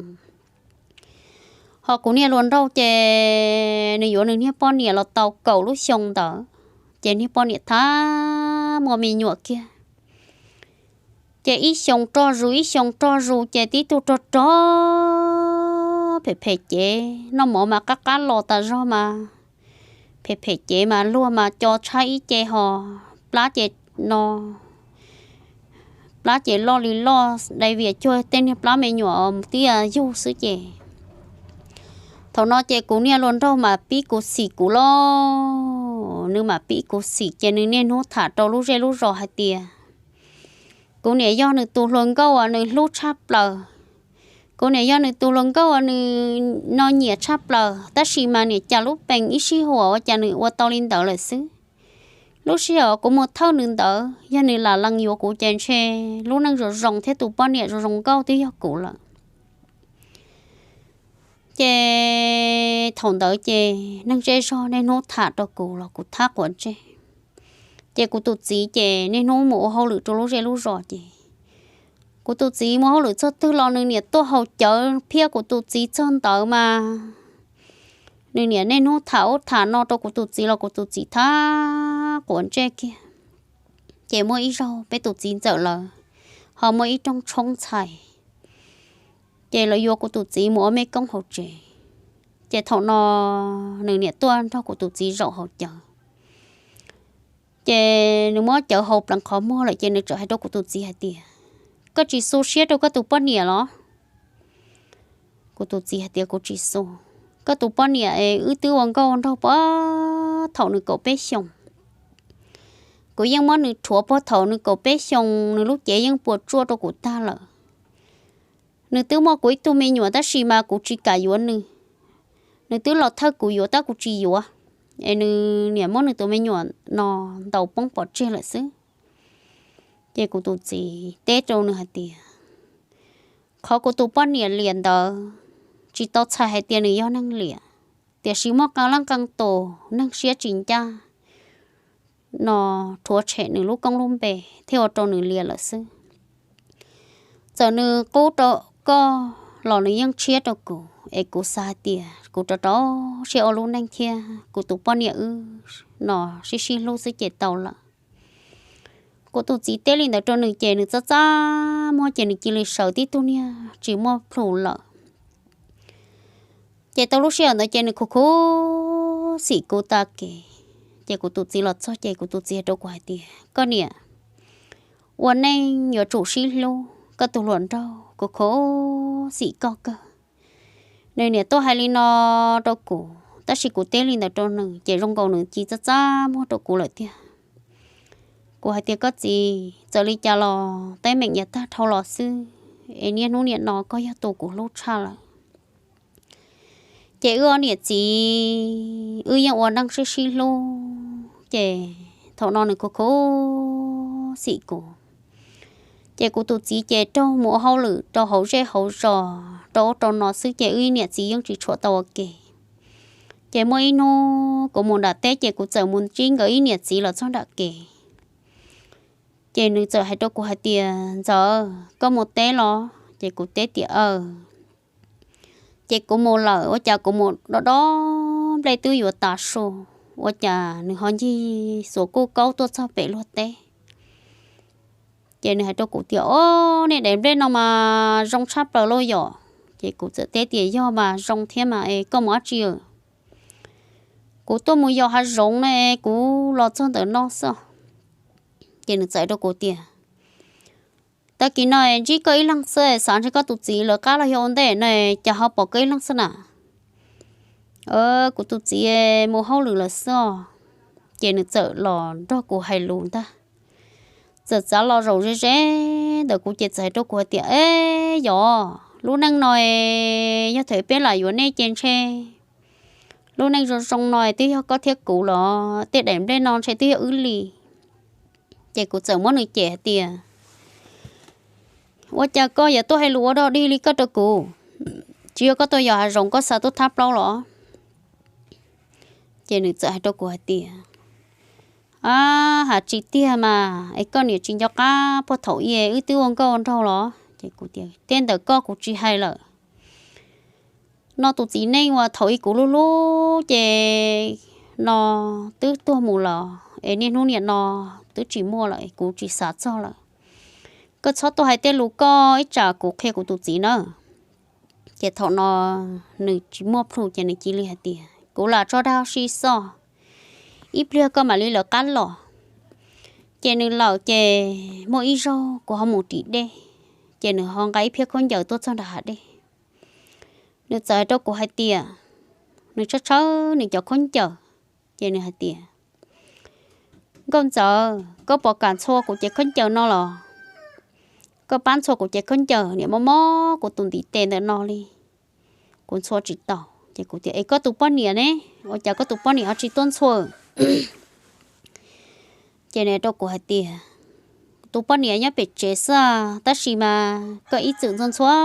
Ho kuv niag hluas nraug ces nws yuav nws niag poj niam los tau kaum lub xyoo ntawd, ces niag poj niam thab muaj me nyuam kiag. Ces ib xyoo roj zus ib xyoo roj zus ces tib tug rog rog phem phem cev, noj mov mas qab qab los tas zog mas phem phem cev mas luag mas co tshab ib ce ho plab ces no plab ces loj li loj dai vias cuag tej niag plab me nyuam tib yug xwb ces. Thaum no ces kuv niag hluas nraug mas pib kuv xim kuv lauj, nws mas pib kuv xim ces nws niaj hnub tham rau lub zej lub zos hais tias kuv niam yog nws tus hluas nkauj uas nws hlub tshaj plaws. Kuv niam yog nws tus hluas nkauj uas nws no nyiam tshaj plaws, tab sis mas niam cas lub pees ib sij huam ua cas nws ua tau li ntawd lawm xwb. Lub sij hawm kuv mus thawj nws ntawd, yog nws lam lees yuav kuv ces ntshe lub neej zoo zoo thiab tus poj niam zoo zoo nkauj twb yog kuv lawm. Ces thaum ntawd ces neeg zej zog niaj hnub tham rau kuv los kuv thab quav ntsej. Ces kuv tus txiv ces niaj hnub mus ua hauj lwm rau lub zej lub zos ces kuv tus txiv mus hauj lwm txog twg los nws niam tuaj haus cawv phiab kuv tus txiv txog ntawd mas nws niam niaj hnub tham ub tham no rau kuv tus txiv los kuv tus txiv thab quav ntsej kiag. Ces muaj ib zaug peb tus txiv ntxawm lawv ho muaj ib rooj tshoob ntxhais, ces lawv yuav kuv tus txiv mus ua mej koob hauv tsev. Ces thaum no nws niam tuaj nrog kuv tus txiv zaum haus cawv. Ces nws muab cawv haus pleev qhov muag lawm ces nws txawm hais rau kuv tus txiv hais tias, koj tsis xu siab rau koj tus poj niam los? Kuv tus txiv hais tias kuv tsis xu. Koj tus poj niam es wb twb ua nkauj ua nraug puag thaum nws kaum peb xyoos. Kuv yeej muab nws rhuav puag thaum nws kaum peb xyoos, nws lub cev yeej puas tsuaj rau kuv tag lawm. Nws twb muaj kuv ib tug me nyuam tab sis mas kuv tsis kam yuav nws. Nws twb los thawj kuv yuav tab kuv tsis yuav, es nws niam muab nws tus me nyuam no ntaus poob pov tseg lawm xwb. Ces kuv tus txiv teb rau nws hais tias, qhov kuv tus poj niam liam ntawd tsis tau txhais hais tias nws yog neeg liam. tiam sis muaj qee leej qee tus neeg siab tsis ncaj no rhuav tshem nws lub koob lub npe thiaj ua rau nws liam lawm xwb. Txawm nws qub rau koj los nws yeej tshiab rau kuv, es kuv xav hais tias kuv rau rau siab ua lub neej thiab kuv tus poj niam wb no sib sib hlub xwb ces tau lawm. Kuv tus txiv teb li ntawd rau nws ces nws txaj txaj muag ces nws cia li sawv tib tug niag tsis muaj plhus lawm. Ces tau lub sij hawm ntawd ces nws khuv khuv xim kuv tag kev. Ces kuv tus txiv los txog ces kuv tus txiv hais rau kuv hais tias, koj niam, ua neej yuav tsum sib hlub, koj tus hluas nraug khuv khuv xim koj kawg. Nws niam tuaj hais li no rau kuv, tab sis kuv teb li ntawd rau nws ces zoo nkaus nws cia txaj txaj muag rau kuv lawm tiag. Kuv hais tias, koj txiv, txawm li cas los teeb meem yav tag dhau los xwb, es niaj hnub niam no koj yog tus kuv hlub tshaj lawm. Ces wb ob niam txiv wb yeej ua neej sib sib hlub, ces thaum no nws khuv khuv xim kuv. Ces kuv tus txiv ces raug mus ua hauj lwm rau hauv zej hauv zos rau ub rau no xwb ces wb ib niam txiv yeej tsis tshua tau ua ke. Ces muaj ib hnub kuv mus nram teb ces kuv txawm mus ntsib nkawd ib niam txiv los txog nram kev. Ces nws txawm hais rau kuv hais tias, ntxawm, koj mus teb los? Ces kuv teb tias, aw. Ces kuv mus lawm, ua cas kuv mus dob dob nplej twb yuav tav su, ua cas nws ho ncig xuas kuj kaub tuaj txog pem luag teb. Ces nws hais rau kuv tias, o, niag daim nplej no mas zoo tshaj plaws lauj yom. Ces kuv txawm teb tias, yog mas zoo thiab mas es koj mus dab tsi? Kuv tuaj mus yos hav zoov ne, kuv los txog ntawm no xwb. Ces nws txawm hais rau kuv tias, tag kis no ntsib koj ib leeg xwb, xav ntshe koj tus txiv lawv qab los yog ua ntej no, cas ho pom koj ib leeg xwb na? Kuv tus txiv mus hauj lwm lawm xwb os. Ces nws txawm los nrog kuv hais lus ntag. Txawm txav los zaum ze ze ntawm kuv ces txawm hais rau kuv hais tias, eb, yog lub neej no, yog thaum peb lam yuav nej ces ntshe lub neej zoo zoo no twb yog koj thiab kuv los tej daim nplej no ntshe twb yog wb li. Ces kuv txawm muab nws cem hais tias, ua cas koj yuav tuaj hais lus ua dog dig li koj rau kuv? Tsis yog koj tuaj yos hav zoov koj xav tuaj thab plaub los? Ces nws txawm hais rau kuv hais tias, a, has tsis tiag mas es koj niam tsis nco qab puag thaum ub wb twb ua nkauj ua nraug los? Ces kuv tias, tej ntawm koj kuv tsis hais lawm. No tus txiv neej uas thaum ub kuv hlub hlub ces no twb tuag mus los es niaj hnub niam no twb tsis muaj lawm, kuv tsis xav txog lawm. Koj txhob tuaj hais tej lus koj ib tsam kuv qhia kuv tus txiv na. Ces thaum no nws tsis muaj plhu ces nws cia li hais tias, kuv lam tso dag sib xoj, ib pliag koj mam li lawv qab los. Ces nws lawm ces muaj ib zaug kuv ho mus ris dej, ces nws ho nqa ib phiab khaub ncaws tuaj txog nram hav dej. Nws txawm hais rau kuv hais tias, nws tshawb tshawb nws cov khaub ncaws, ces nws hais tias, nkauj ntxawm, koj puas kam ntxhua kuv cev khaub ncaws no los? Koj pab ntxhua kuv cev khaub ncaws, niam mob mob kuv tus ntiv tes ntawm no li, kuv ntxhua tsis tau. Ces kuv tias, es koj tus poj niam ne? Ua cas koj tus poj niam ho tsis tuaj ntxhua? Ces nws rau kuv hais tias, tus poj niam nyob pem tsev xwb, tab sis mas koj ib txwm ntxhua ntxhua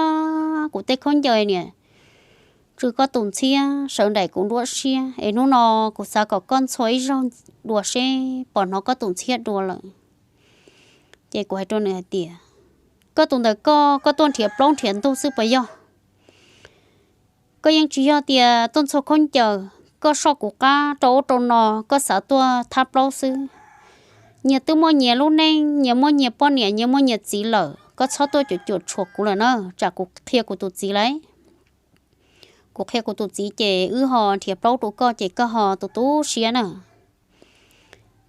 kuv tej khaub ncaws niam, tsw koj tus ntxhiab sawv nraim kuv nruab siab es hnub no kuv xav kom koj ntxhua ib zaug dua seb puas hnov koj tus ntxhiab dua lawm. Ces kuv hais rau nws hais tias, koj tus ntawm koj, koj tuaj nrhiav plaub nrhiav ntug xwb puas yog? Koj yeej tsis yog tias tuaj ntxhua khaub ncaws, koj soj kuv qab rau ub rau no, koj xav tuaj thab plaub xwb. Nyias twb muaj nyias lub neej, nyias muaj nyias poj niam, nyias muaj nyias txiv lawm, koj txhob tuaj cuam cuam tshuam kuv lawm na, tsam kuv qhia kuv tus txiv lawm. Kuv qhia kuv tus txiv ces wb ho nrhiav plaub rau koj ces koj ho tu tu siab na.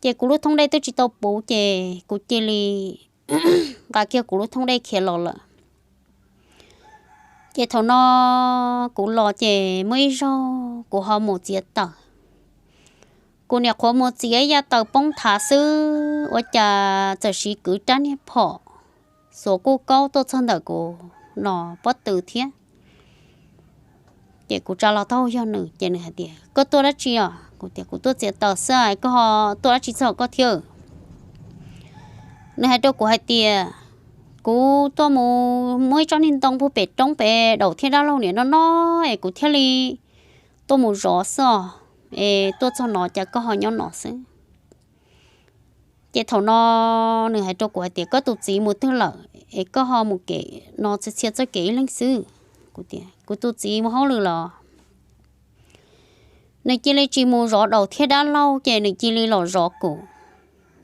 Ces kuv lub thoob dej twb tsis tau puv ces kuv cia li nqa kiag kuv lub thoob dej khiav los lawm. Ces thaum no kuv los ces muaj ib zaug kuv ho mus txiav taws. Kuv niam qhuav mus txiav ib yav taws poob thav xwb ua cas txawm siv kwv rab niag phom xuas kuj kaub tuaj txog ntawm kuv no pob tw thiab. Ces kuv tsa los taub hau yog nws ces nws hais tias, koj tuaj dab tsi os? Kuv tias, kuv tuaj txiav taws xwb, koj ho tuaj dab tsi txog koj thiab? Nws hais rau kuv hais tias, kuv tuaj mus muaj ib tsob niag ntoo puag pem roob pem daum thiab dab laug niam no no es kuv thiaj li tuaj mus zov xwb os, es tuaj txog no cas koj ho nyob no xwb? Ces thaum no nws hais rau kuv hais tias, koj tus txiv mus twg lawm es koj ho mus kev no txhia txhia txoj kev ib leeg xwb? Kuv tias, kuv tus txiv mus hauj lwm los. Nws cia li tsis mus zov daus thiab dab laug, ces nws cia li los zov kuv.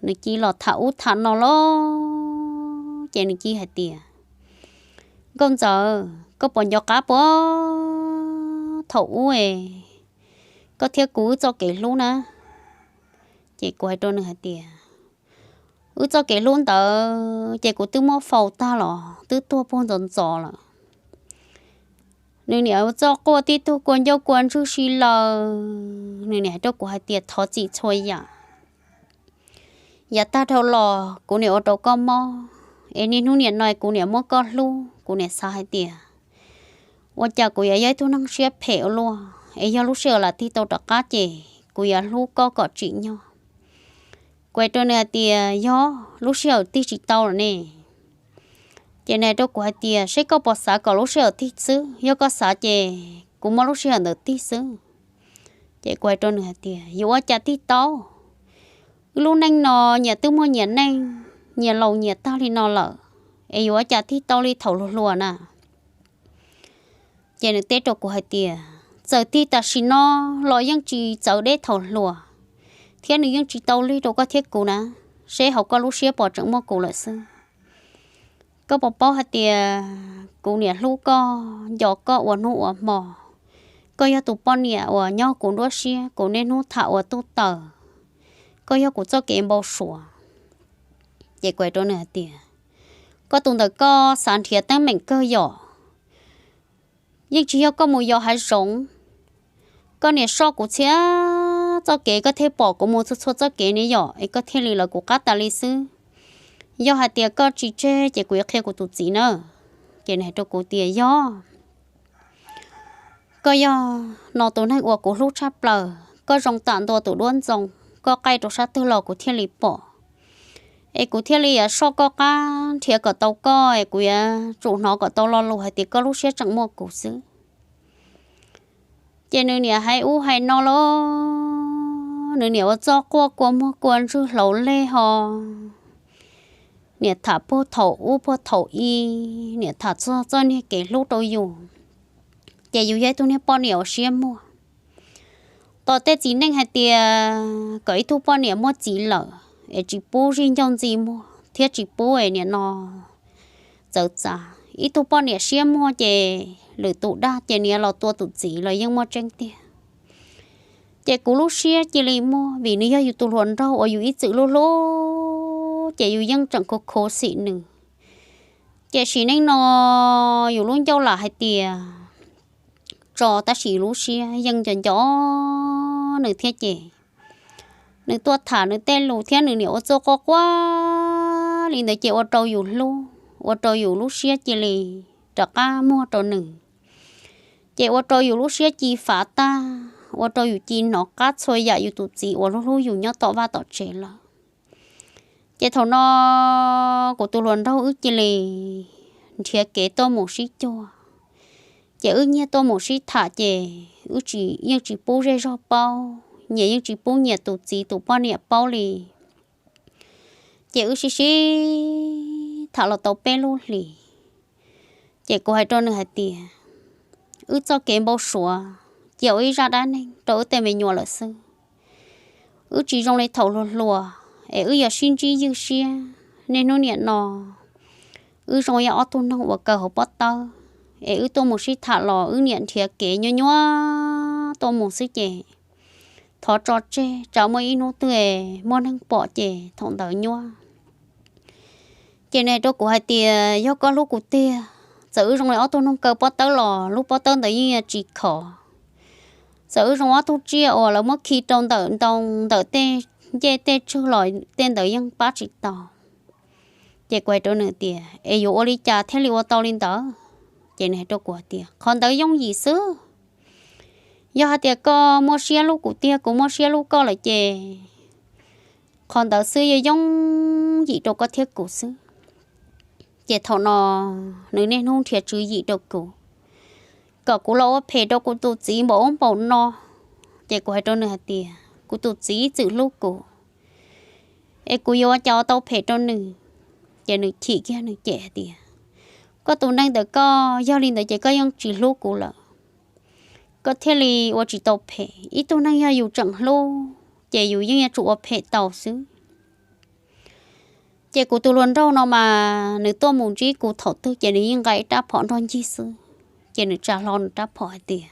Nws cia li los tham ub tham no los, ces nws cia li hais tias, Nkauj Ntxawm, koj puas nco qab puag thaum ub es koj thiab kuv wb txoj kev hlub na? Ces kuv hais rau nws hais tias, wb txoj kev hlub ntawd ces kuv twb muab faus tag los twb tuag puag ntxov ntxov lawm. Nws niam txoj quaj tib tug kua ncauj kua ntswg si laws, nws niam hais rau kuv hais tias, thov txim txhua yam. Yav tag dhau los kuv niam ua rau koj mob, es niaj hnub niam no kuv niam muab koj hlub, kuv niam xav hais tias, ua cas kuv yuav yog ib tug neeg siab phem ua luaj, es yog lub sij hawm lam tig tau rov qab ces kuv yuav hlub koj kom tsim nyog. Kuv hais rau nws hais tias, yog lub sij hawm tig tsis tau lawm ne. Ces nws hais rau kuv hais tias, seb koj puas xav kom lub sij hawm tig xwb, yog koj xav ces kuv muab lub sij hawm ntawd tig xwb. Ces kuv hais rau nws hais tias, yuav ua cas tig tau? Wb lub neej no nyias twb muaj nyias neej, nyias laus nyias tag li no lawm, es yuav ua cas tig tau li thaum hluas hluas na? Ces nws teb rau kuv hais tias, txawm tig tam sim no los yeej tsis txawv deb thaum hluas, thiab nws yeej tsis tau lig rau koj thiab kuv na, seb hauv koj lub siab puas tseem muaj kuv lawm xwb. Koj puas paub hais tias kuv niam hlub koj, nco koj ua hnub ua hmo, koj yog tus poj niam uas nyob kuv nruab siab, kuv niaj hnub tham ua tub taws, koj yog kuv txoj kev npau suav. Ces kuv hais rau nws hais tias, koj tus ntawm koj xav nrhiav teeb meem kawg yom, yeej tsis yog koj mus yos hav zoov. Koj niam soj kuv txhia txoj kev, koj thiaj pom kuv mus txhua txhua txoj kev ne yom, es koj thiaj li lawv kuv qab tas li xwb. Yog hais tias koj tsis tseg ces kuv yuav qhia kuv tus txiv na. Ces nws hais rau kuv tias, yog koj yog no tus neeg uas kuv hlub tshaj plaws, koj zoo tam ntua tus duab ntxoo, koj qaij rau sab twg los kuv thiaj li pom, es kuv thiaj li yuav soj koj qab nrhiav kom tau koj, es kuv yuav tsum hnov kom tau lo lus hais tias koj lub siab tseem muaj kuv xwb. Ces nws niam hais ub hais no los, nws niam ua txoj quaj kua muag kua ntswg hlaus lej ho, niam tham puag thaum ub puag thaum i, niam tham txog txoj niag kev hlub rau yus, ces yus yog ib tug niag poj niam uas siab muag. Tos tej txiv neej hais tias kom ib tug poj niam muaj txiv lawm es tsis pub zij ncauj ntxi muag thiab tsis pub es niam no txawv txav. Ib tug poj niam siab muag ces lwm tus dag ces niam los tua tus txiv los yeej muaj tseeb tiag. Ces kuv lub siab cia li muag vim nws yog yus tus hluas nraug uas yus ib txwm hlub hlub, ces yus yeej tseem khuv khuv xim nws. Ces sim neej no yus lub ncauj lam hais tias tso, tab sis yus lub siab yeej nco nco nws thiab ces nws tuaj tham nws tej lus thiab nws niam ua txuj quaj quaj li ntawd ces ua rau yus hlub, ua rau yus lub siab cia li rov qab muag rau nws. Ces ua rau yus lub siab ci fav tag, ua rau yus ci hnov qab txhua yam yus tus txiv uas hlub hlub yus nyob tom vaj tom tsev lawm. Ces thaum no kuv tus hluas nraug wb cia li nrhiav kev tuaj mus sib cuag. Ces wb nyiag tuaj mus sib tham ces wb tsis, yeej tsis pub zej zog paub, nyias yeej tsis pub nyias tus txiv tus poj niam paub li. Ces wb sib sib tham los tau peb lub hlis, ces kuv hais rau nws hais tias, wb txoj kev npau suav cia ua ib zaj dab neeg rau wb tej me nyuam lawm xwb. Wb tsis zoo li thaum hluas hluas es wb yuav sib ntsib ywj siab. Niaj hnub niam no wb zoo ib ob tug noog uas kaw hauv pob tawb, es wb tuaj mus sib tham los wb niam nrhiav kev nyuaj nyuaj tuaj mus xwb ces thov tso tseg, tsam muaj ib hnub twg muaj neeg pom ces thaum ntawd nyuaj. Ces nws hais rau kuv hais tias, yog koj hlub kuv tiag, txawm wb zoo li ob tug noog kaw pob tawb los lub pob tawb ntawd yeej yuav tsis khov. Txawm wb zoo ob tug tsiaj uas lawv muab khi rau ntawm ntoo ntawm tej ncej tej tsug los tej ntawd yeej pab tsis tau. Ces kuv hais rau nws tias, es yuav ua li cas thiaj li ua tau li ntawd? Ces nws hais rau kuv hais tias, qhov ntawd yooj yim xwb. Yog hais tias koj muaj siab hlub kuv tiag, kuv muaj siab hlub koj lawm ces qhov ntawd xwb yog yooj yim rau koj thiab kuv xwb. Ces thaum no nws niaj hnub nrhiav tswv yim rau kuv. kom kuv los ua phem rau kuv tus txiv npaum ub npaum no. Ces kuv hais rau nws hais tias kuv tus txiv txwm hlub kuv, es kuv yuav ua cas ua tau phem rau nws. Ces nws chim kiag nws cem hais tias, koj tus neeg ntawm koj, yog li ntawd ces koj yeej tsis hlub kuv lawm, koj thiaj li ua tsis tau phem. Ib tug neeg yog yus tseem hlub ces yus yeej yuav tsum ua phem tau xwb. Ces kuv tus hluas nraug no mas nws tuaj mus ntsib kuv thaum twg ces nws yeej nqa ib rab phom nrog ncig xwb. Ces nws tsa hlo nws rab phom hais tias,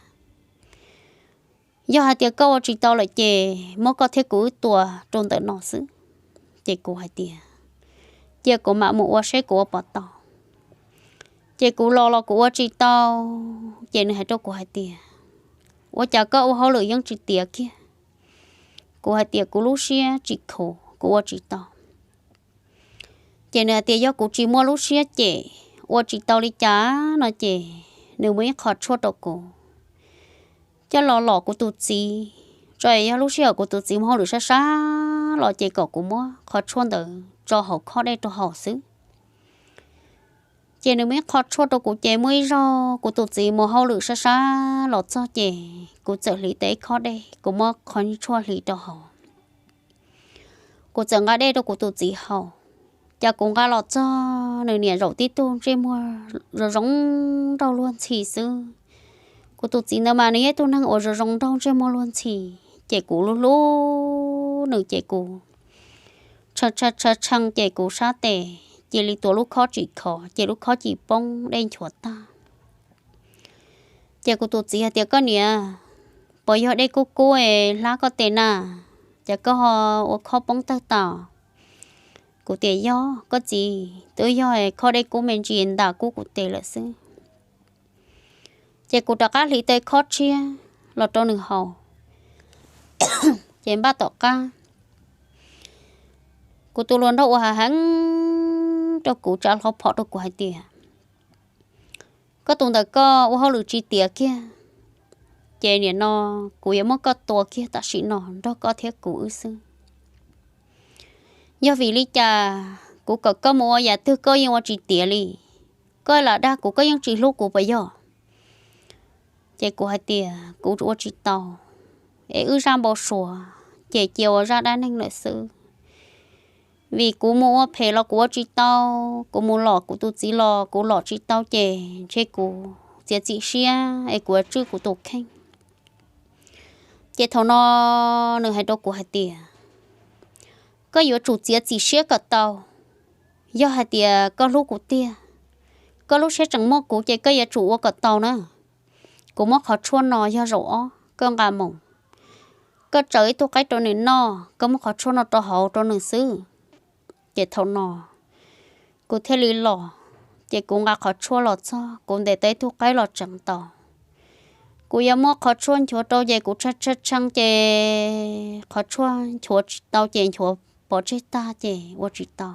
yog hais tias koj ua tsis tau lawm ces muab koj thiab kuv wb tua rau ntawm no xwb. Ces kuv hais tias, cia kuv mam mus ua seb kuv ua puas tau. Ces kuv los los kuv ua tsis tau. Ces nws hais rau kuv hais tias, ua cas koj ua hauj lwm yeej tsis tiav kiag? Kuv hais tias kuv lub siab tsis khuv, kuv ua tsis tau. Ces nws hais tias yog kuv tsis muaj lub siab cem, ua tsis tau li cas no ces nws muab ib qho tshuaj rau kuv coj los lom kuv tus txiv, tso es yog lub sij hawm kuv tus txiv mus hauj lwm sab sab los ces kom kuv muab qhov tshuaj ntawd tso hauv khob dej rau haus xwb. Ces nws muab ib qho tshuaj rau kuv ces muaj ib zaug kuv tus txiv mus hauj lwm sab sab los txog ces kuv txawm hliv tau ib khob dej, kuv muab qhov tshuaj hliv rau hauv. Kuv txawm nqa dej rau kuv tus txiv haus. Ces kuv nqa los txog nws niam zaum tib tug ntsej muag zoo zoo nraug luag ntxhi xwb. Kuv tus txiv ntawd mas nws yog ib tug neeg uas zoo zoo nraug ntsej muag luag ntxhi, ces kuv hlub hlub nws ces kuv tshee tshee tshee ces kuv sab tes cia li tuav lub khob tsis khov ces lub khob cia li poob dej nchuav tag. Ces kuv tus txiv hais tias koj niam, puas yog dej kub kub es hlab koj tes na? Ces koj ho ua khob poob tawg tau. Kuv tias yog koj txiv, twb yog khob dej kub me ntsis ntas kub kuv tes lawm xwb. Ces kuv rov qab hliv tau khob tshiab los rau nws haus. Ces npaj tom qab kuv tus hluas nraug ua hav heev rau kuv tsa hlo phom rau kuv hais tias koj tus ntawm koj ua hauj lwm tsis tiav kiag, ces nim no kuv yuav muab koj tua kiag tam sim no nrog koj thiab kuv wb xwb. Yog vim li cas kuv kom koj mus ua yam twg koj yeej ua tsis tiav li? Koj lam dag kuv koj yeej tsis hlub kuv puas yog? Ces kuv hais tias kuv ua tsis tau, es wb zaj npau suav ces cia ua zaj dab neeg lawm xwb. Vim kuv mus ua phem los kuv ua tsis tau, kuv mus lom kuv tus txiv los kuv lom tsis tau ces ntshe kuv txiav txim siab es kuv yuav tswj kuv tus kheej. Ces thaum no nws hais rau kuv hais tias koj yuav tsum txiav txim siab kom tau. Yog hais tias koj hlub kuv tiag, koj lub siab tseem muaj kuv ces koj yuav tsum ua kom tau na. Kuv muab qhov tshuaj no yog zaum ob koj nqa mus, koj tsaws ib tug qaib rau nws noj, koj muab qhov tshuaj no rau hauv rau nws xwb. Ces thaum no kuv thiaj li los, ces kuv nqa qhov tshuaj los txog kuv ntes tau ib tug qaib los tseev tau. Kuv yuav muab qhov tshuaj nchuav rau ces kuv tshee tshee tshee ces qhov tshuaj nchuav tsis tau ces nchuav pov tseg tag ces ua tsis tau.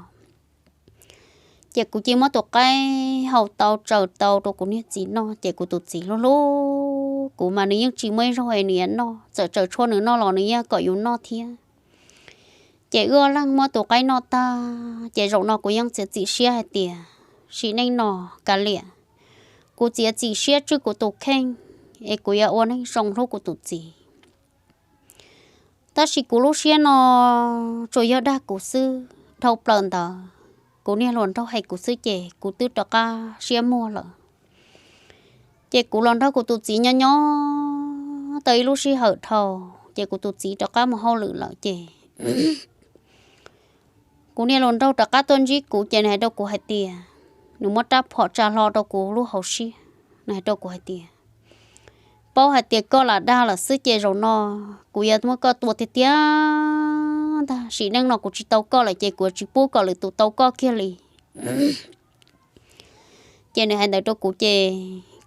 Ces kuv cia muab tus qaib hau tau tsaws tau rau kuv niag txiv noj ces kuv tus txiv hlub hlub kuv mas nws yeej tsis muaj ib zaug es nws yuav noj, txawm tsaws tshuaj nws noj los nws yeej kom yus noj thiab. Ces wb ob leeg muab tus qaib noj tag ces zaum no kuv yeej txiav txim siab hais tias sim neej no kav liam, kuv txiav txim siab tswj kuv tus kheej es kuv yuav ua neeg zoo hlub kuv tus txiv. Tab sis kuv lub siab no tsuas yog dag kuv xwb, dhau plaws ntawd kuv niag hluas nraug hais kuv xwb ces kuv twb rov qab siab muag lawm. Ces kuv los nrog kuv tus txiv nyob nyob tau ib lub sij hawm dhau, ces kuv tus txiv rov qab mus hauj lwm lawm ces kuv niag hluas nraug rov qab tuaj ntsib kuv ces nws hais rau kuv hais tias, nws muab rab phom tsa hlo rau kuv lub hauv siab, nws hais rau kuv hais tias, paub hais tias koj lam dag lawm xwb ces zaum no kuv yuav muab koj tua tiag tiag ntag, sim neej no kuv tsis tau koj lawm ces kuv tsis pub kom lwm tus tau koj kiag li. Ces nws hais ntawd rau kuv ces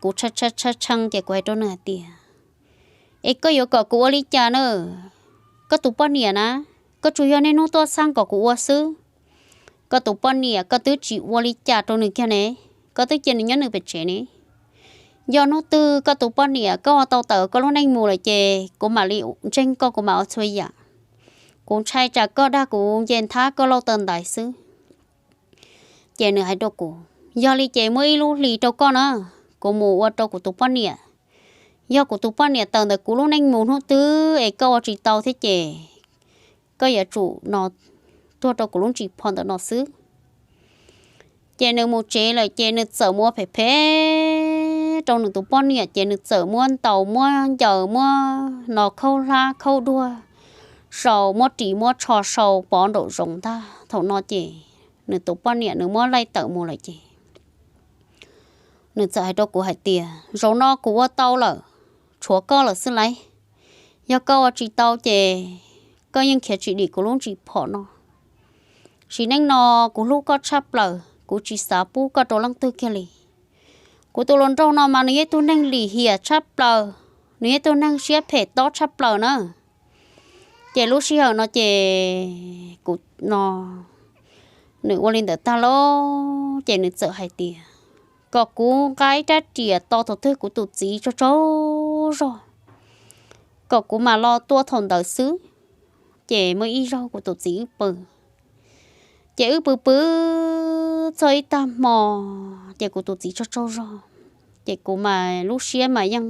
kuv tshee tshee tshee tshee ces kuv hais rau nws hais tias, es koj yuav kom kuv ua li cas na? Koj tus poj niam na, koj tsuas yog niaj hnub tuaj xaj kom kuv ua xwb. Koj tus poj niam koj twb tsis ua li cas rau nws kiag ne, koj twb cia nws nyob nws pem tsev ne. Yog hnub twg koj tus poj niam koj ua tau tawm koj lub neej mus lawm ces kuv mam li ntseeg koj, kuv mam ua txhua yam. Kuv ntshai tsam koj dag kuv nce nthab koj lauj taw ntaiv xwb. Ces nws hais rau kuv, yog li ces muab ib lub hlis rau koj na, kuv mus ua rau kuv tus poj niam Yog kuv tus poj niam tawm ntawm kuv lub neej mus hnub twg es koj ua tsis tau thiab ces koj yuav tsum no tuag rau kuv lub ntsis phom ntawm no xwb. Ces nws mus tsev lawm ces nws txawm mus ua phem phem rau nws tus poj niam, ces nws txawm muab ntaus muab ncaws muab no khaub hlab khaub duag sau, muab ris muab tsho sau pov nraum zoov ntag. Thaum no ces nws tus poj niam nws muab laij tawm mus lawm ces nws txawm hais rau kuv hais tias, zaum no kuv ua tau lawm, tshuav koj lawm xwb lauj. Yog koj ua tsis tau ces koj yeej khiav tsis dim kuv lub ntsis phom no. Sim neej no kuv hlub koj tshaj plaws, kuv tsis xav pub koj rau leej twg kiag li. Kuv tus hluas nraug no mas nws yog ib tug neeg lim hiam tshaj plaws, nws yog ib tug neeg siab phem tob tshaj plaws na. Ces lub sij hawm no ces kuv no, nws ua li ntawd tag lawm ces nws txawm hais tias kom kuv nqa rab riam tos thaum twg kuv tus txiv tsaug tsaug zog, kom kuv mam los tua thaum ntawd xwb. Ces muaj ib zaug kuv tus txiv wb pw, ces wb pw pw txog ib tag hmo, ces kuv tus txiv tsaug tsaug zog, ces kuv mas lub siab mas yeej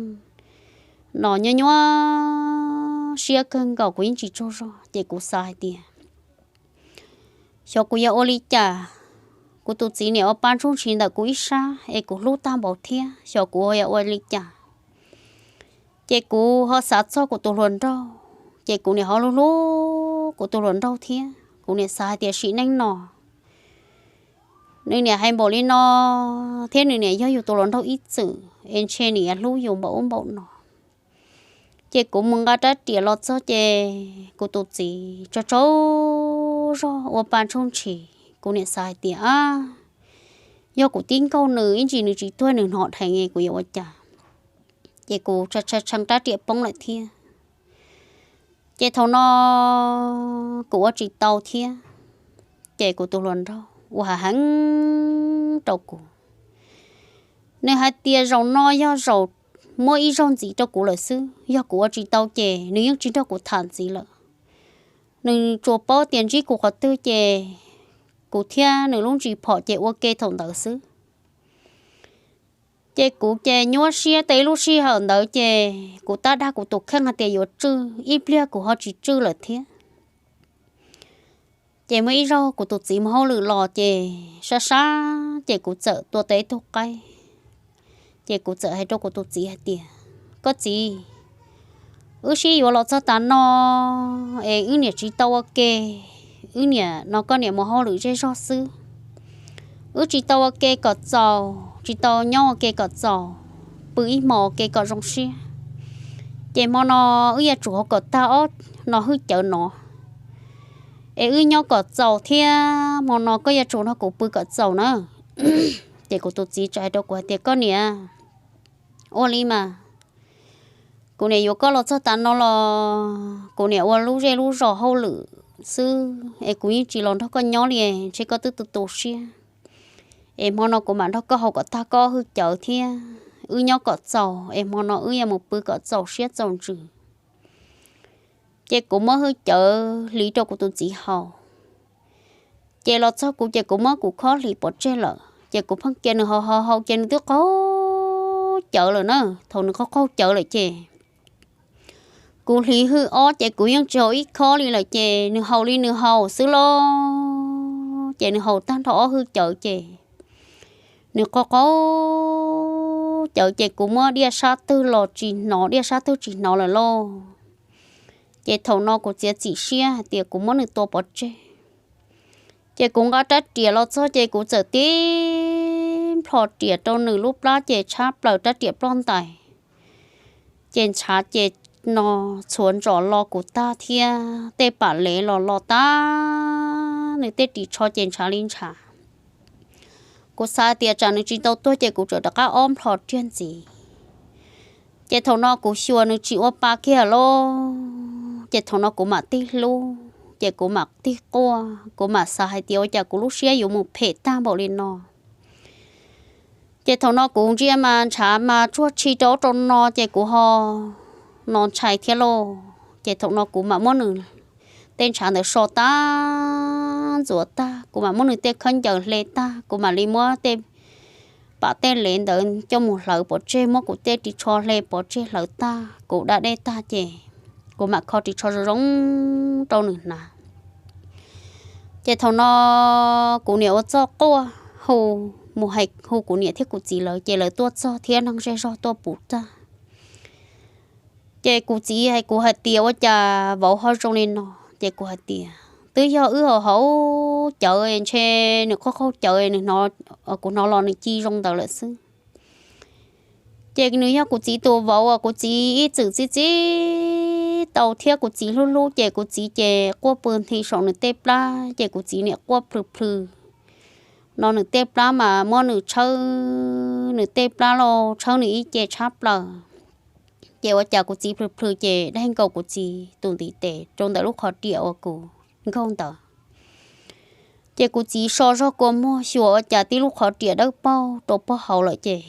no nyuaj nyuaj siab kawg nkaus, kuv yeej tsis tsaug zog ces kuv xav hais tias xyov kuv yuav ua li cas. Kuv tus txiv niam ua pa ntsuj ntshis ntawm kuv ib sab es kuv hlub tag npaum thiab, xyov kuv yuav ua li cas. Ces kuv ho xav txog kuv tus hluas nraug, ces kuv niam ho hlub hlub kuv tus hluas nraug thiab. Kuv niam xav hais tias sim neej no nws niam hais npaum li no thiab nws niam yog yus tus hluas nraug ib txwm es ntshe nws yuav hlub yus npaum ub npaum no. Ces kuv mus nqa rab riam los txog ces kuv tus txiv tsaug tsaug zog ua pa ntsuj ntshis. Kuv niam xav hais tias, ab, yog kuv tib nkaug nws ib ntsis nws tsis tuag nws hnov dheev kuv yuav ua cas. Ces kuv tshee rab riam poob lawm thiab. Ces thaum no kuv ua tsis tau thiab, ces kuv tus hluas nraug ua hav heev rau kuv. Nws hais tias zaum no yog zaum muab ib zaug ntxiv rau kuv lawm xwb, yog kuv ua tsis tau ces nws yeej tsis nrog kuv tham ntxiv lawm. Nws tsuas paub tias ntsib kuv qhov twg ces kuv thiab nws lub ntsis phom ces ua ke thaum ntawd xwb. Ces kuv ces nyuaj siab tau ib lub sij hawm ntawd ces kuv tab dag kuv tus kheej hais tias yuav tswj, ib pliag kuv ho tsis tswj lawm thiab. Ces muaj ib zaug kuv tus txiv mus hauj lwm los ces sab sab ces kuv txawm tua tau ib tug qaib. Ces kuv txawm hais rau kuv tus txiv hais tias, koj txiv, wb sib yuav los txog tav no es wb niam tsis tau ua ke, wb niam no koj niam mus hauj lwm zej zog xwb. Wb tsis tau ua ke kom txaus, tsis tau nyob ua ke kom txaus, pw ib hmos ua ke kom zoo siab. Ces hmo no wb yuav tsum hauv kom tag ob no hwj cawv no es wb nyob kom txaus thiab hmo no koj yuav tsum nrog kuv pw kom txaus na. Ces kuv tus txiv txawm hais rau kuv hais tias, koj niam, ua li mas, kuv niam yuav koj los txog tav no los kuv niam ua lub zej lub zos hauj lwm xwb es kuv yeej tsis los nrog koj nyob li, ntshe koj twb tu tu siab. Es hmo no kuv mam nrog koj haus kom tag koj hwj cawv thiab wb nyob kom txaus es hmo no wb yuav mus pw kom txaus siab txaus ntsws. Ces kuv muab hwj cawv hliv rau kuv tus txiv haus. Ces los txog kuv ces kuv muab kuv khob hliv pov tseg lawm ces kuv pheej cia nws haus haus haus ces nws twb qaug cawv lawm na. Thaum nws qaug qaug cawv lawm ces kuv hliv hwj ob ces kuv yeej tsis haus ib khob li lawm ces nws haus li nws haus xwb lauj. Ces nws haus tag nrho ob hwj cawv ces nws qaug qaug cawv ces kuv muab diaj sab twg los tsis hnov, diaj sab twg tsis hnov lawm lauj. Ces thaum no kuv txiav txim siab hais tias kuv muab nws tua pov tseg. Ces kuv nqa rab riam los txog ces kuv txawm tib nplho riam rau nws lub plab ces tshab plaws rab riam ploj ntais. Ces ntshav ces no txhuav ntsos lo kuv tag thiab tej pam lev los lo tag, nws tej ris tsho ces ntshav li ntshav. Kuv xav tias tsam nws tsis tau tuag ces kuv txawm rov qab ob nplho riag ntxiv. Ces thaum no kuv xyuas nws tsis ua pa kiag lauj, ces thaum no kuv mam tig hlub, ces kuv mam tig quaj, kuv mam xav hais tias ua cas kuv lub siab yuav mus phem tag npaum li no. Ces thaum no kuv ntsia mas ntshav mas tsuag tshi rau ub rau no, ces kuv ho no ntshai thiab lauj. Ces thaum no kuv mam muab nws tej ntshav ntawd so tag ntxuav tag, kuv mam muab nws tej khaub ncaws hle tag, kuv mam li muab tej pam tej lev ntawd coj mus hlawv pov tseg, muab kuv tej ris tsho hle pov tseg hlawv tag, kuv da dej tag ces kuv mam kho ris tsho zoo zoo rau nws hnav. Ces thaum no kuv niam ua txuj quaj hu, mus hais hu kuv niam thiab kuv txiv lawv, ces lawv tuaj txog thiab neeg zej zog tuaj puv tag. Ces kuv txiv hais kuv hais tias ua cas vauv ho zoo li no, ces kuv hais tias twb yog wb haus haus cawv ntshe nws qaug qaug cawv, nws hnov, kuv hnov los nws ci zoo ntawd lawm xwb. Ces nws yog kuv txiv tus vauv uas kuv txiv ib txwm txib txib tau thiab kuv txiv hlub hlub, ces kuv txiv ces quaj pw nthi saum nws tej plab, ces kuv txiv niam quaj plhws plhws no nws tej plab mas muab nws tshawb, nws tej plab los tshawb nws ib ce tshab plaws. Ces ua cas kuv txiv plhws plhws ces dai nkaus kuv txiv tus ntiv tes rau ntawm lub qhov riam uas kuv nkaug ntawd. Ces kuv txiv so zog kua muag xyuas ua cas tib lub qhov riam dawb paug rau pog hauv lawm ces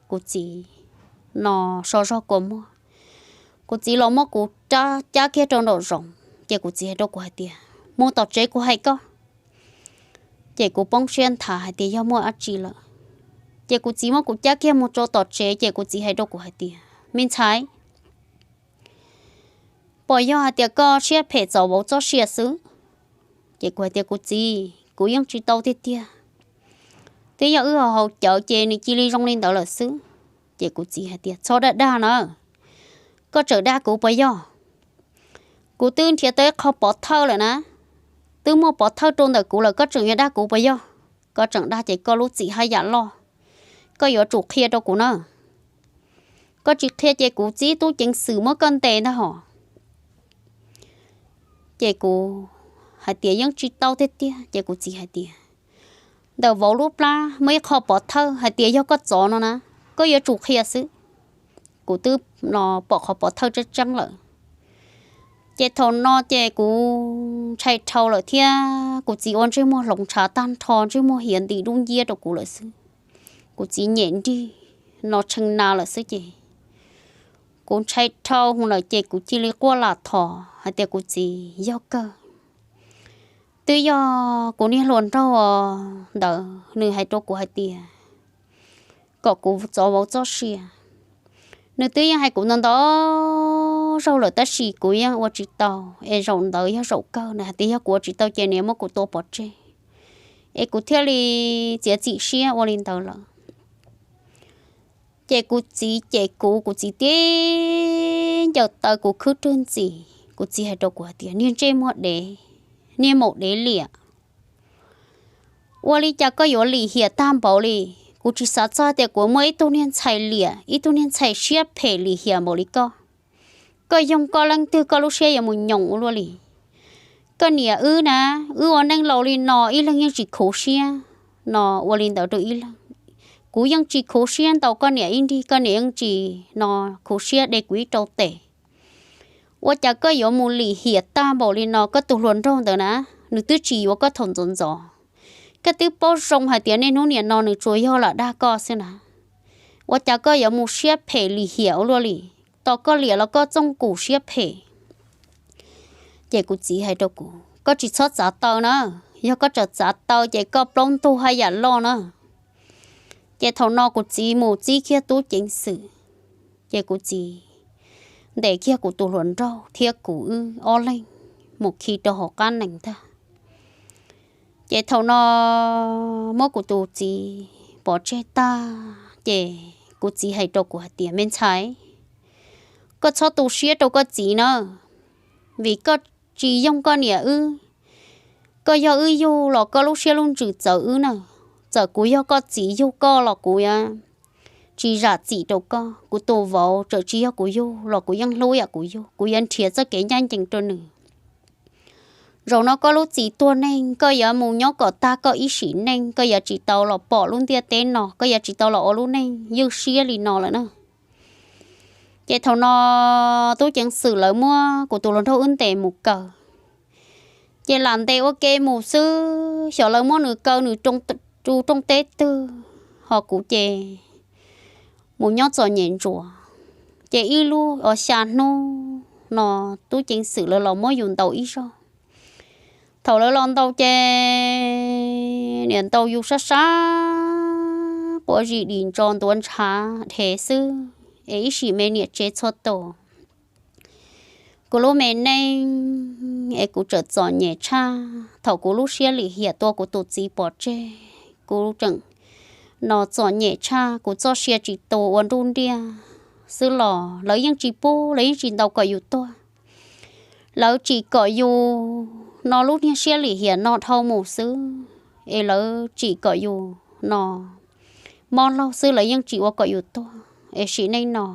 kuv txiv no so zog kua muag. Kuv txiv los muab kuv rab cab kiag rau nraum zoov, ces kuv txiv hais rau kuv hais tias mus tom tsev kuv hais koj. Ces kuv poob siab nthav hais tias yog muaj dab tsi lawm. Ces kuv txiv muab kuv cab kiag mus rau tom tsev, ces kuv txiv hais rau kuv hais tias me ntxhais, puas yog hais tias koj siab phem txov vauv txoj sia xwb? Ces kuv hais tias kuv txiv, kuv yeej tsis tau tiag tiag, twb yog wb haus haus cawv ces nws cia li zoo li ntawd lawm xwb. Ces kuv txiv hais tias txhob dag dag na, koj tseem dag kuv puas yog? Kuv twb nrhiav tau ib qho pov thawj lawm na, twb muaj pov thawj rau ntawm kuv lawm, koj tseem yuav dag kuv puas yog? Koj tseem dag ces koj lub txim haj yam loj, koj yuav tsum qhia rau kuv na. Koj tsis qhia ces kuv txib tub ceev xwm muab koj ntes ntag hos. Ces kuv hais tias yeej tsis tau tiag tiag, ces kuv txiv hais tias ntawm vauv lub plab muaj ib qho pov thawj hais tias yog koj txov no na, koj yuav tsum qhia xwb. Kuv twb no pom qhov pov thawj tseeb tseeb lawm. Ces thaum no ces kuv ntshai dhau lawm thiab kuv txiv ua ntsej muag hloov ntshav tag nrho, ntsej muag hiav ntim dub nciab rau kuv lawm xwb. Kuv txiv nyem nrig no tshee na lawm xwb ces kuv ntshai dhau hwv lawm ces kuv cia li quaj lam thov hais tias kuv txiv, yog kawg twb yog kuv niag hluas nraug ntawd nws hais rau kuv hais tias kom kuv txov vauv txoj sia. Nws twb yeej hais kuv ntau ntau zaug lawm tab sis kuv yeej ua tsis tau, es zaum ntawd yog zaum kawg, nws hais tias yog kuv ua tsis tau ces nws muab kuv tua pov tseg, es kuv thiaj li txiav txim siab ua li ntawd lawm. Ces kuv txiv ces kuv, kuv txiv tib ncaws taw kuv khwb rwg ntxim, kuv txiv hais rau kuv hais tias niag ntsej muag dev, niag maum dev liam, ua li cas koj yuav lim hiam tag npaum li? Kuv tsis xav txog tias kuv muaj ib tug niag ntxhais liam, ib tug niag ntxhais siab phem lim hiam npaum li koj. Koj yoog koj leej twg koj lub siab yuav mus nyoos ua luaj li? Koj niam wb na, wb ua neej laus li no ib leeg yeej tsis khuv siab no ua li ntawd rau ib leeg. Kuv yeej tsis khuv siab ntau koj niam ib nrig, koj niam yeej tsis no khuv siab de kuv ib rau tes. Ua cas koj yuav mus lim hiam tag npaum li no? Koj tus hluas nraug ntawd na, nws twb tsis yuav koj thaum ntxov ntxov. Koj twb paub zoo hais tias niaj hnub niam no nws tsuas yog lam dag koj xwb na. Ua cas koj yuav mus siab phem lim hiam ua luaj li? Tos koj liam los koj txooj kum siab phem. Ces kuv txiv hais rau kuv, koj tsis txhob txav taw na, yog koj tseem txav taw ces koj plaub ntug haj yam loj na. Ces thaum no kuv txiv mus txib kiag tub ceev xwm, ces kuv txiv ntes kiag kuv tus hluas nraug thiab kuv wb ob leeg mus khi rau hauv qab nees ntag. Ces thaum no muab kuv tus txiv pov tseg tag ces kuv txiv hais rau kuv hais tias me ntxhais, koj txhob tu siab rau koj txiv na, vim koj tsis yoog koj niam wb. Koj yog wb yug los koj lub siab lub ntsws txawv wb na. Txawm kuv yog koj txiv yug koj los kuv tsis zam txim rau koj. Kuv tus vauv txawm tsis yog kuv yug los kuv yeej hlub yam kuv yug, kuv yuav nrhiav txoj kev ncaj ncees rau nws. Zaum no koj lub txim tuag neeg, koj yuav mus nyob kom tag koj ib sim neej, koj yuav tsis tau los pom lub ntiaj teb no, koj yuav tsis tau los ua lub neej ywj siab li no lawm na. Ces thaum no tub ceev xwm lawv muab kuv tus hluas nraug wb ntes mus kaw. Ces lam ntes ua ke mus xwb, xyov lawv muab nws kaw nws ru rooj teb twg, ho kuv ces mus nyob txom nyem ntsuav. Ces ib lub xya hnub no tub ceev xwm lawv los muab yus ntaus ib zaug. Thaum lawv los ntaus ces niam ntaus yus sab sab quav zis dim ntso ntuav ntshav dhev xwb, es ib sim me niam tsev txhua tus. Kuv lub me neej es kuv txawm txom nyem tshaj thaum kuv lub siab lim hiam tua kuv tus txiv pov tseg. Kuv tseem no txom nyem tshaj, kuv txoj sia tsis tu ua nruj nriaj xwb los lawv yeej tsis pub, lawv yeej tsis ntaus kom yus tuag. Lawv tsim kom yus no lub niag siab lim hiam no dhau mus xwb, es lawv tsim kom yus no mob laug xwb, lawv yeej tsis ua kom yus tuag. Es sim neej no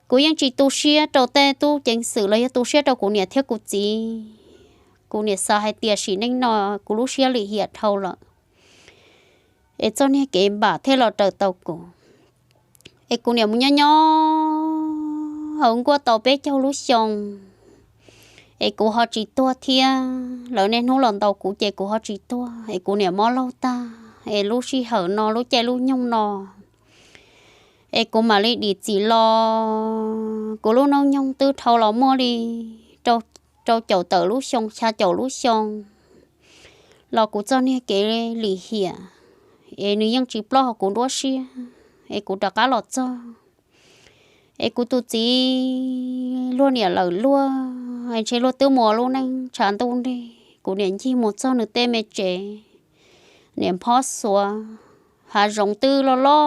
kuv yeej tsis tu siab rau tej tub ceev xwm los yog tu siab rau kuv niam thiab kuv txiv. Kuv niam xav hais tias sim neej no kuv lub siab lim hiam dhau lawm, es txoj niag kev npam thiaj los raws tau kuv. Es kuv niam mus nyob nyob hauv nkuaj tau peb caug lub xyoo, es kuv ho tsis tuag thiab. Lawv niaj hnub los ntaus kuv ces kuv ho tsis tuag, es kuv niam mob laug tag, es lub sij hawm no lub caij lub nyoog no, es kuv mam li dim txim los. Kuv lub hnub nyoog twb dhau los muaj li rau caum tawm lub xyoo, xya caum lub xyoo los kuv txoj niag kev lim hiam es nws yeej tsis ploj hauv kuv nruab siab, es kuv rov qab los txog. Es kuv tus txiv luag niam lawm luag, es ntshe luag twb mus ua lub neej tshav ntuj nrig. Kuv niam ncig mus txog nws tej me tsev, niam phob xuav, hav zoov twb loj loj,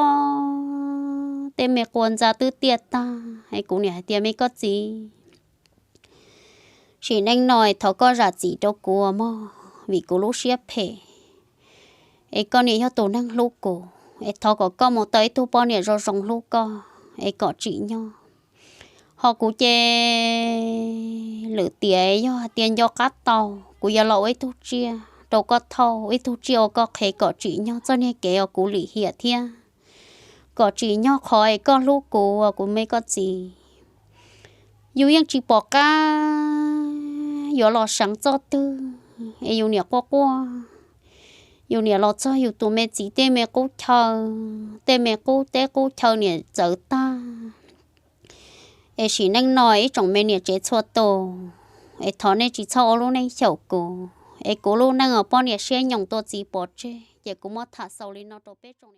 tej me qua ntxa twb tiaj tag. Es kuv niam hais tias, Me koj txiv, sim neej no es thov koj zam txim rau kuv mog, vim kuv lub siab phem, es koj niam yog tus neeg hlub kuv, es thov kom koj mus tau ib tug poj niam zoo zoo hlub koj es kom tsim nyog. Ho kuv ces lwm tiam yog hais tias nco qab tau, kuv yuav los ua ib tug tsiaj rau koj thauj, ib tug tsiaj ua koj qhev kom tsim nyog txoj niag kev uas kuv lim hiam thiab kom tsim nyog qhov es koj hlub kuv, kuv me koj txiv. Yus yeej tsis pom qab yuav los seev txoj twg, es yus niam quaj quaj, yus niam los txog yus tus me txiv tej me qub chaw, tej me qub teb qub chaw niam txawv tag. Es sim neej no ib tsoom me niam tsev txhua tus, es thov nej tsis txhob ua lub neej xyaum kuv, es kuv lub neej uas poj niam siab nyoos tua txiv pov tseg, ces kuv muab tham xaus li no rau peb tsoom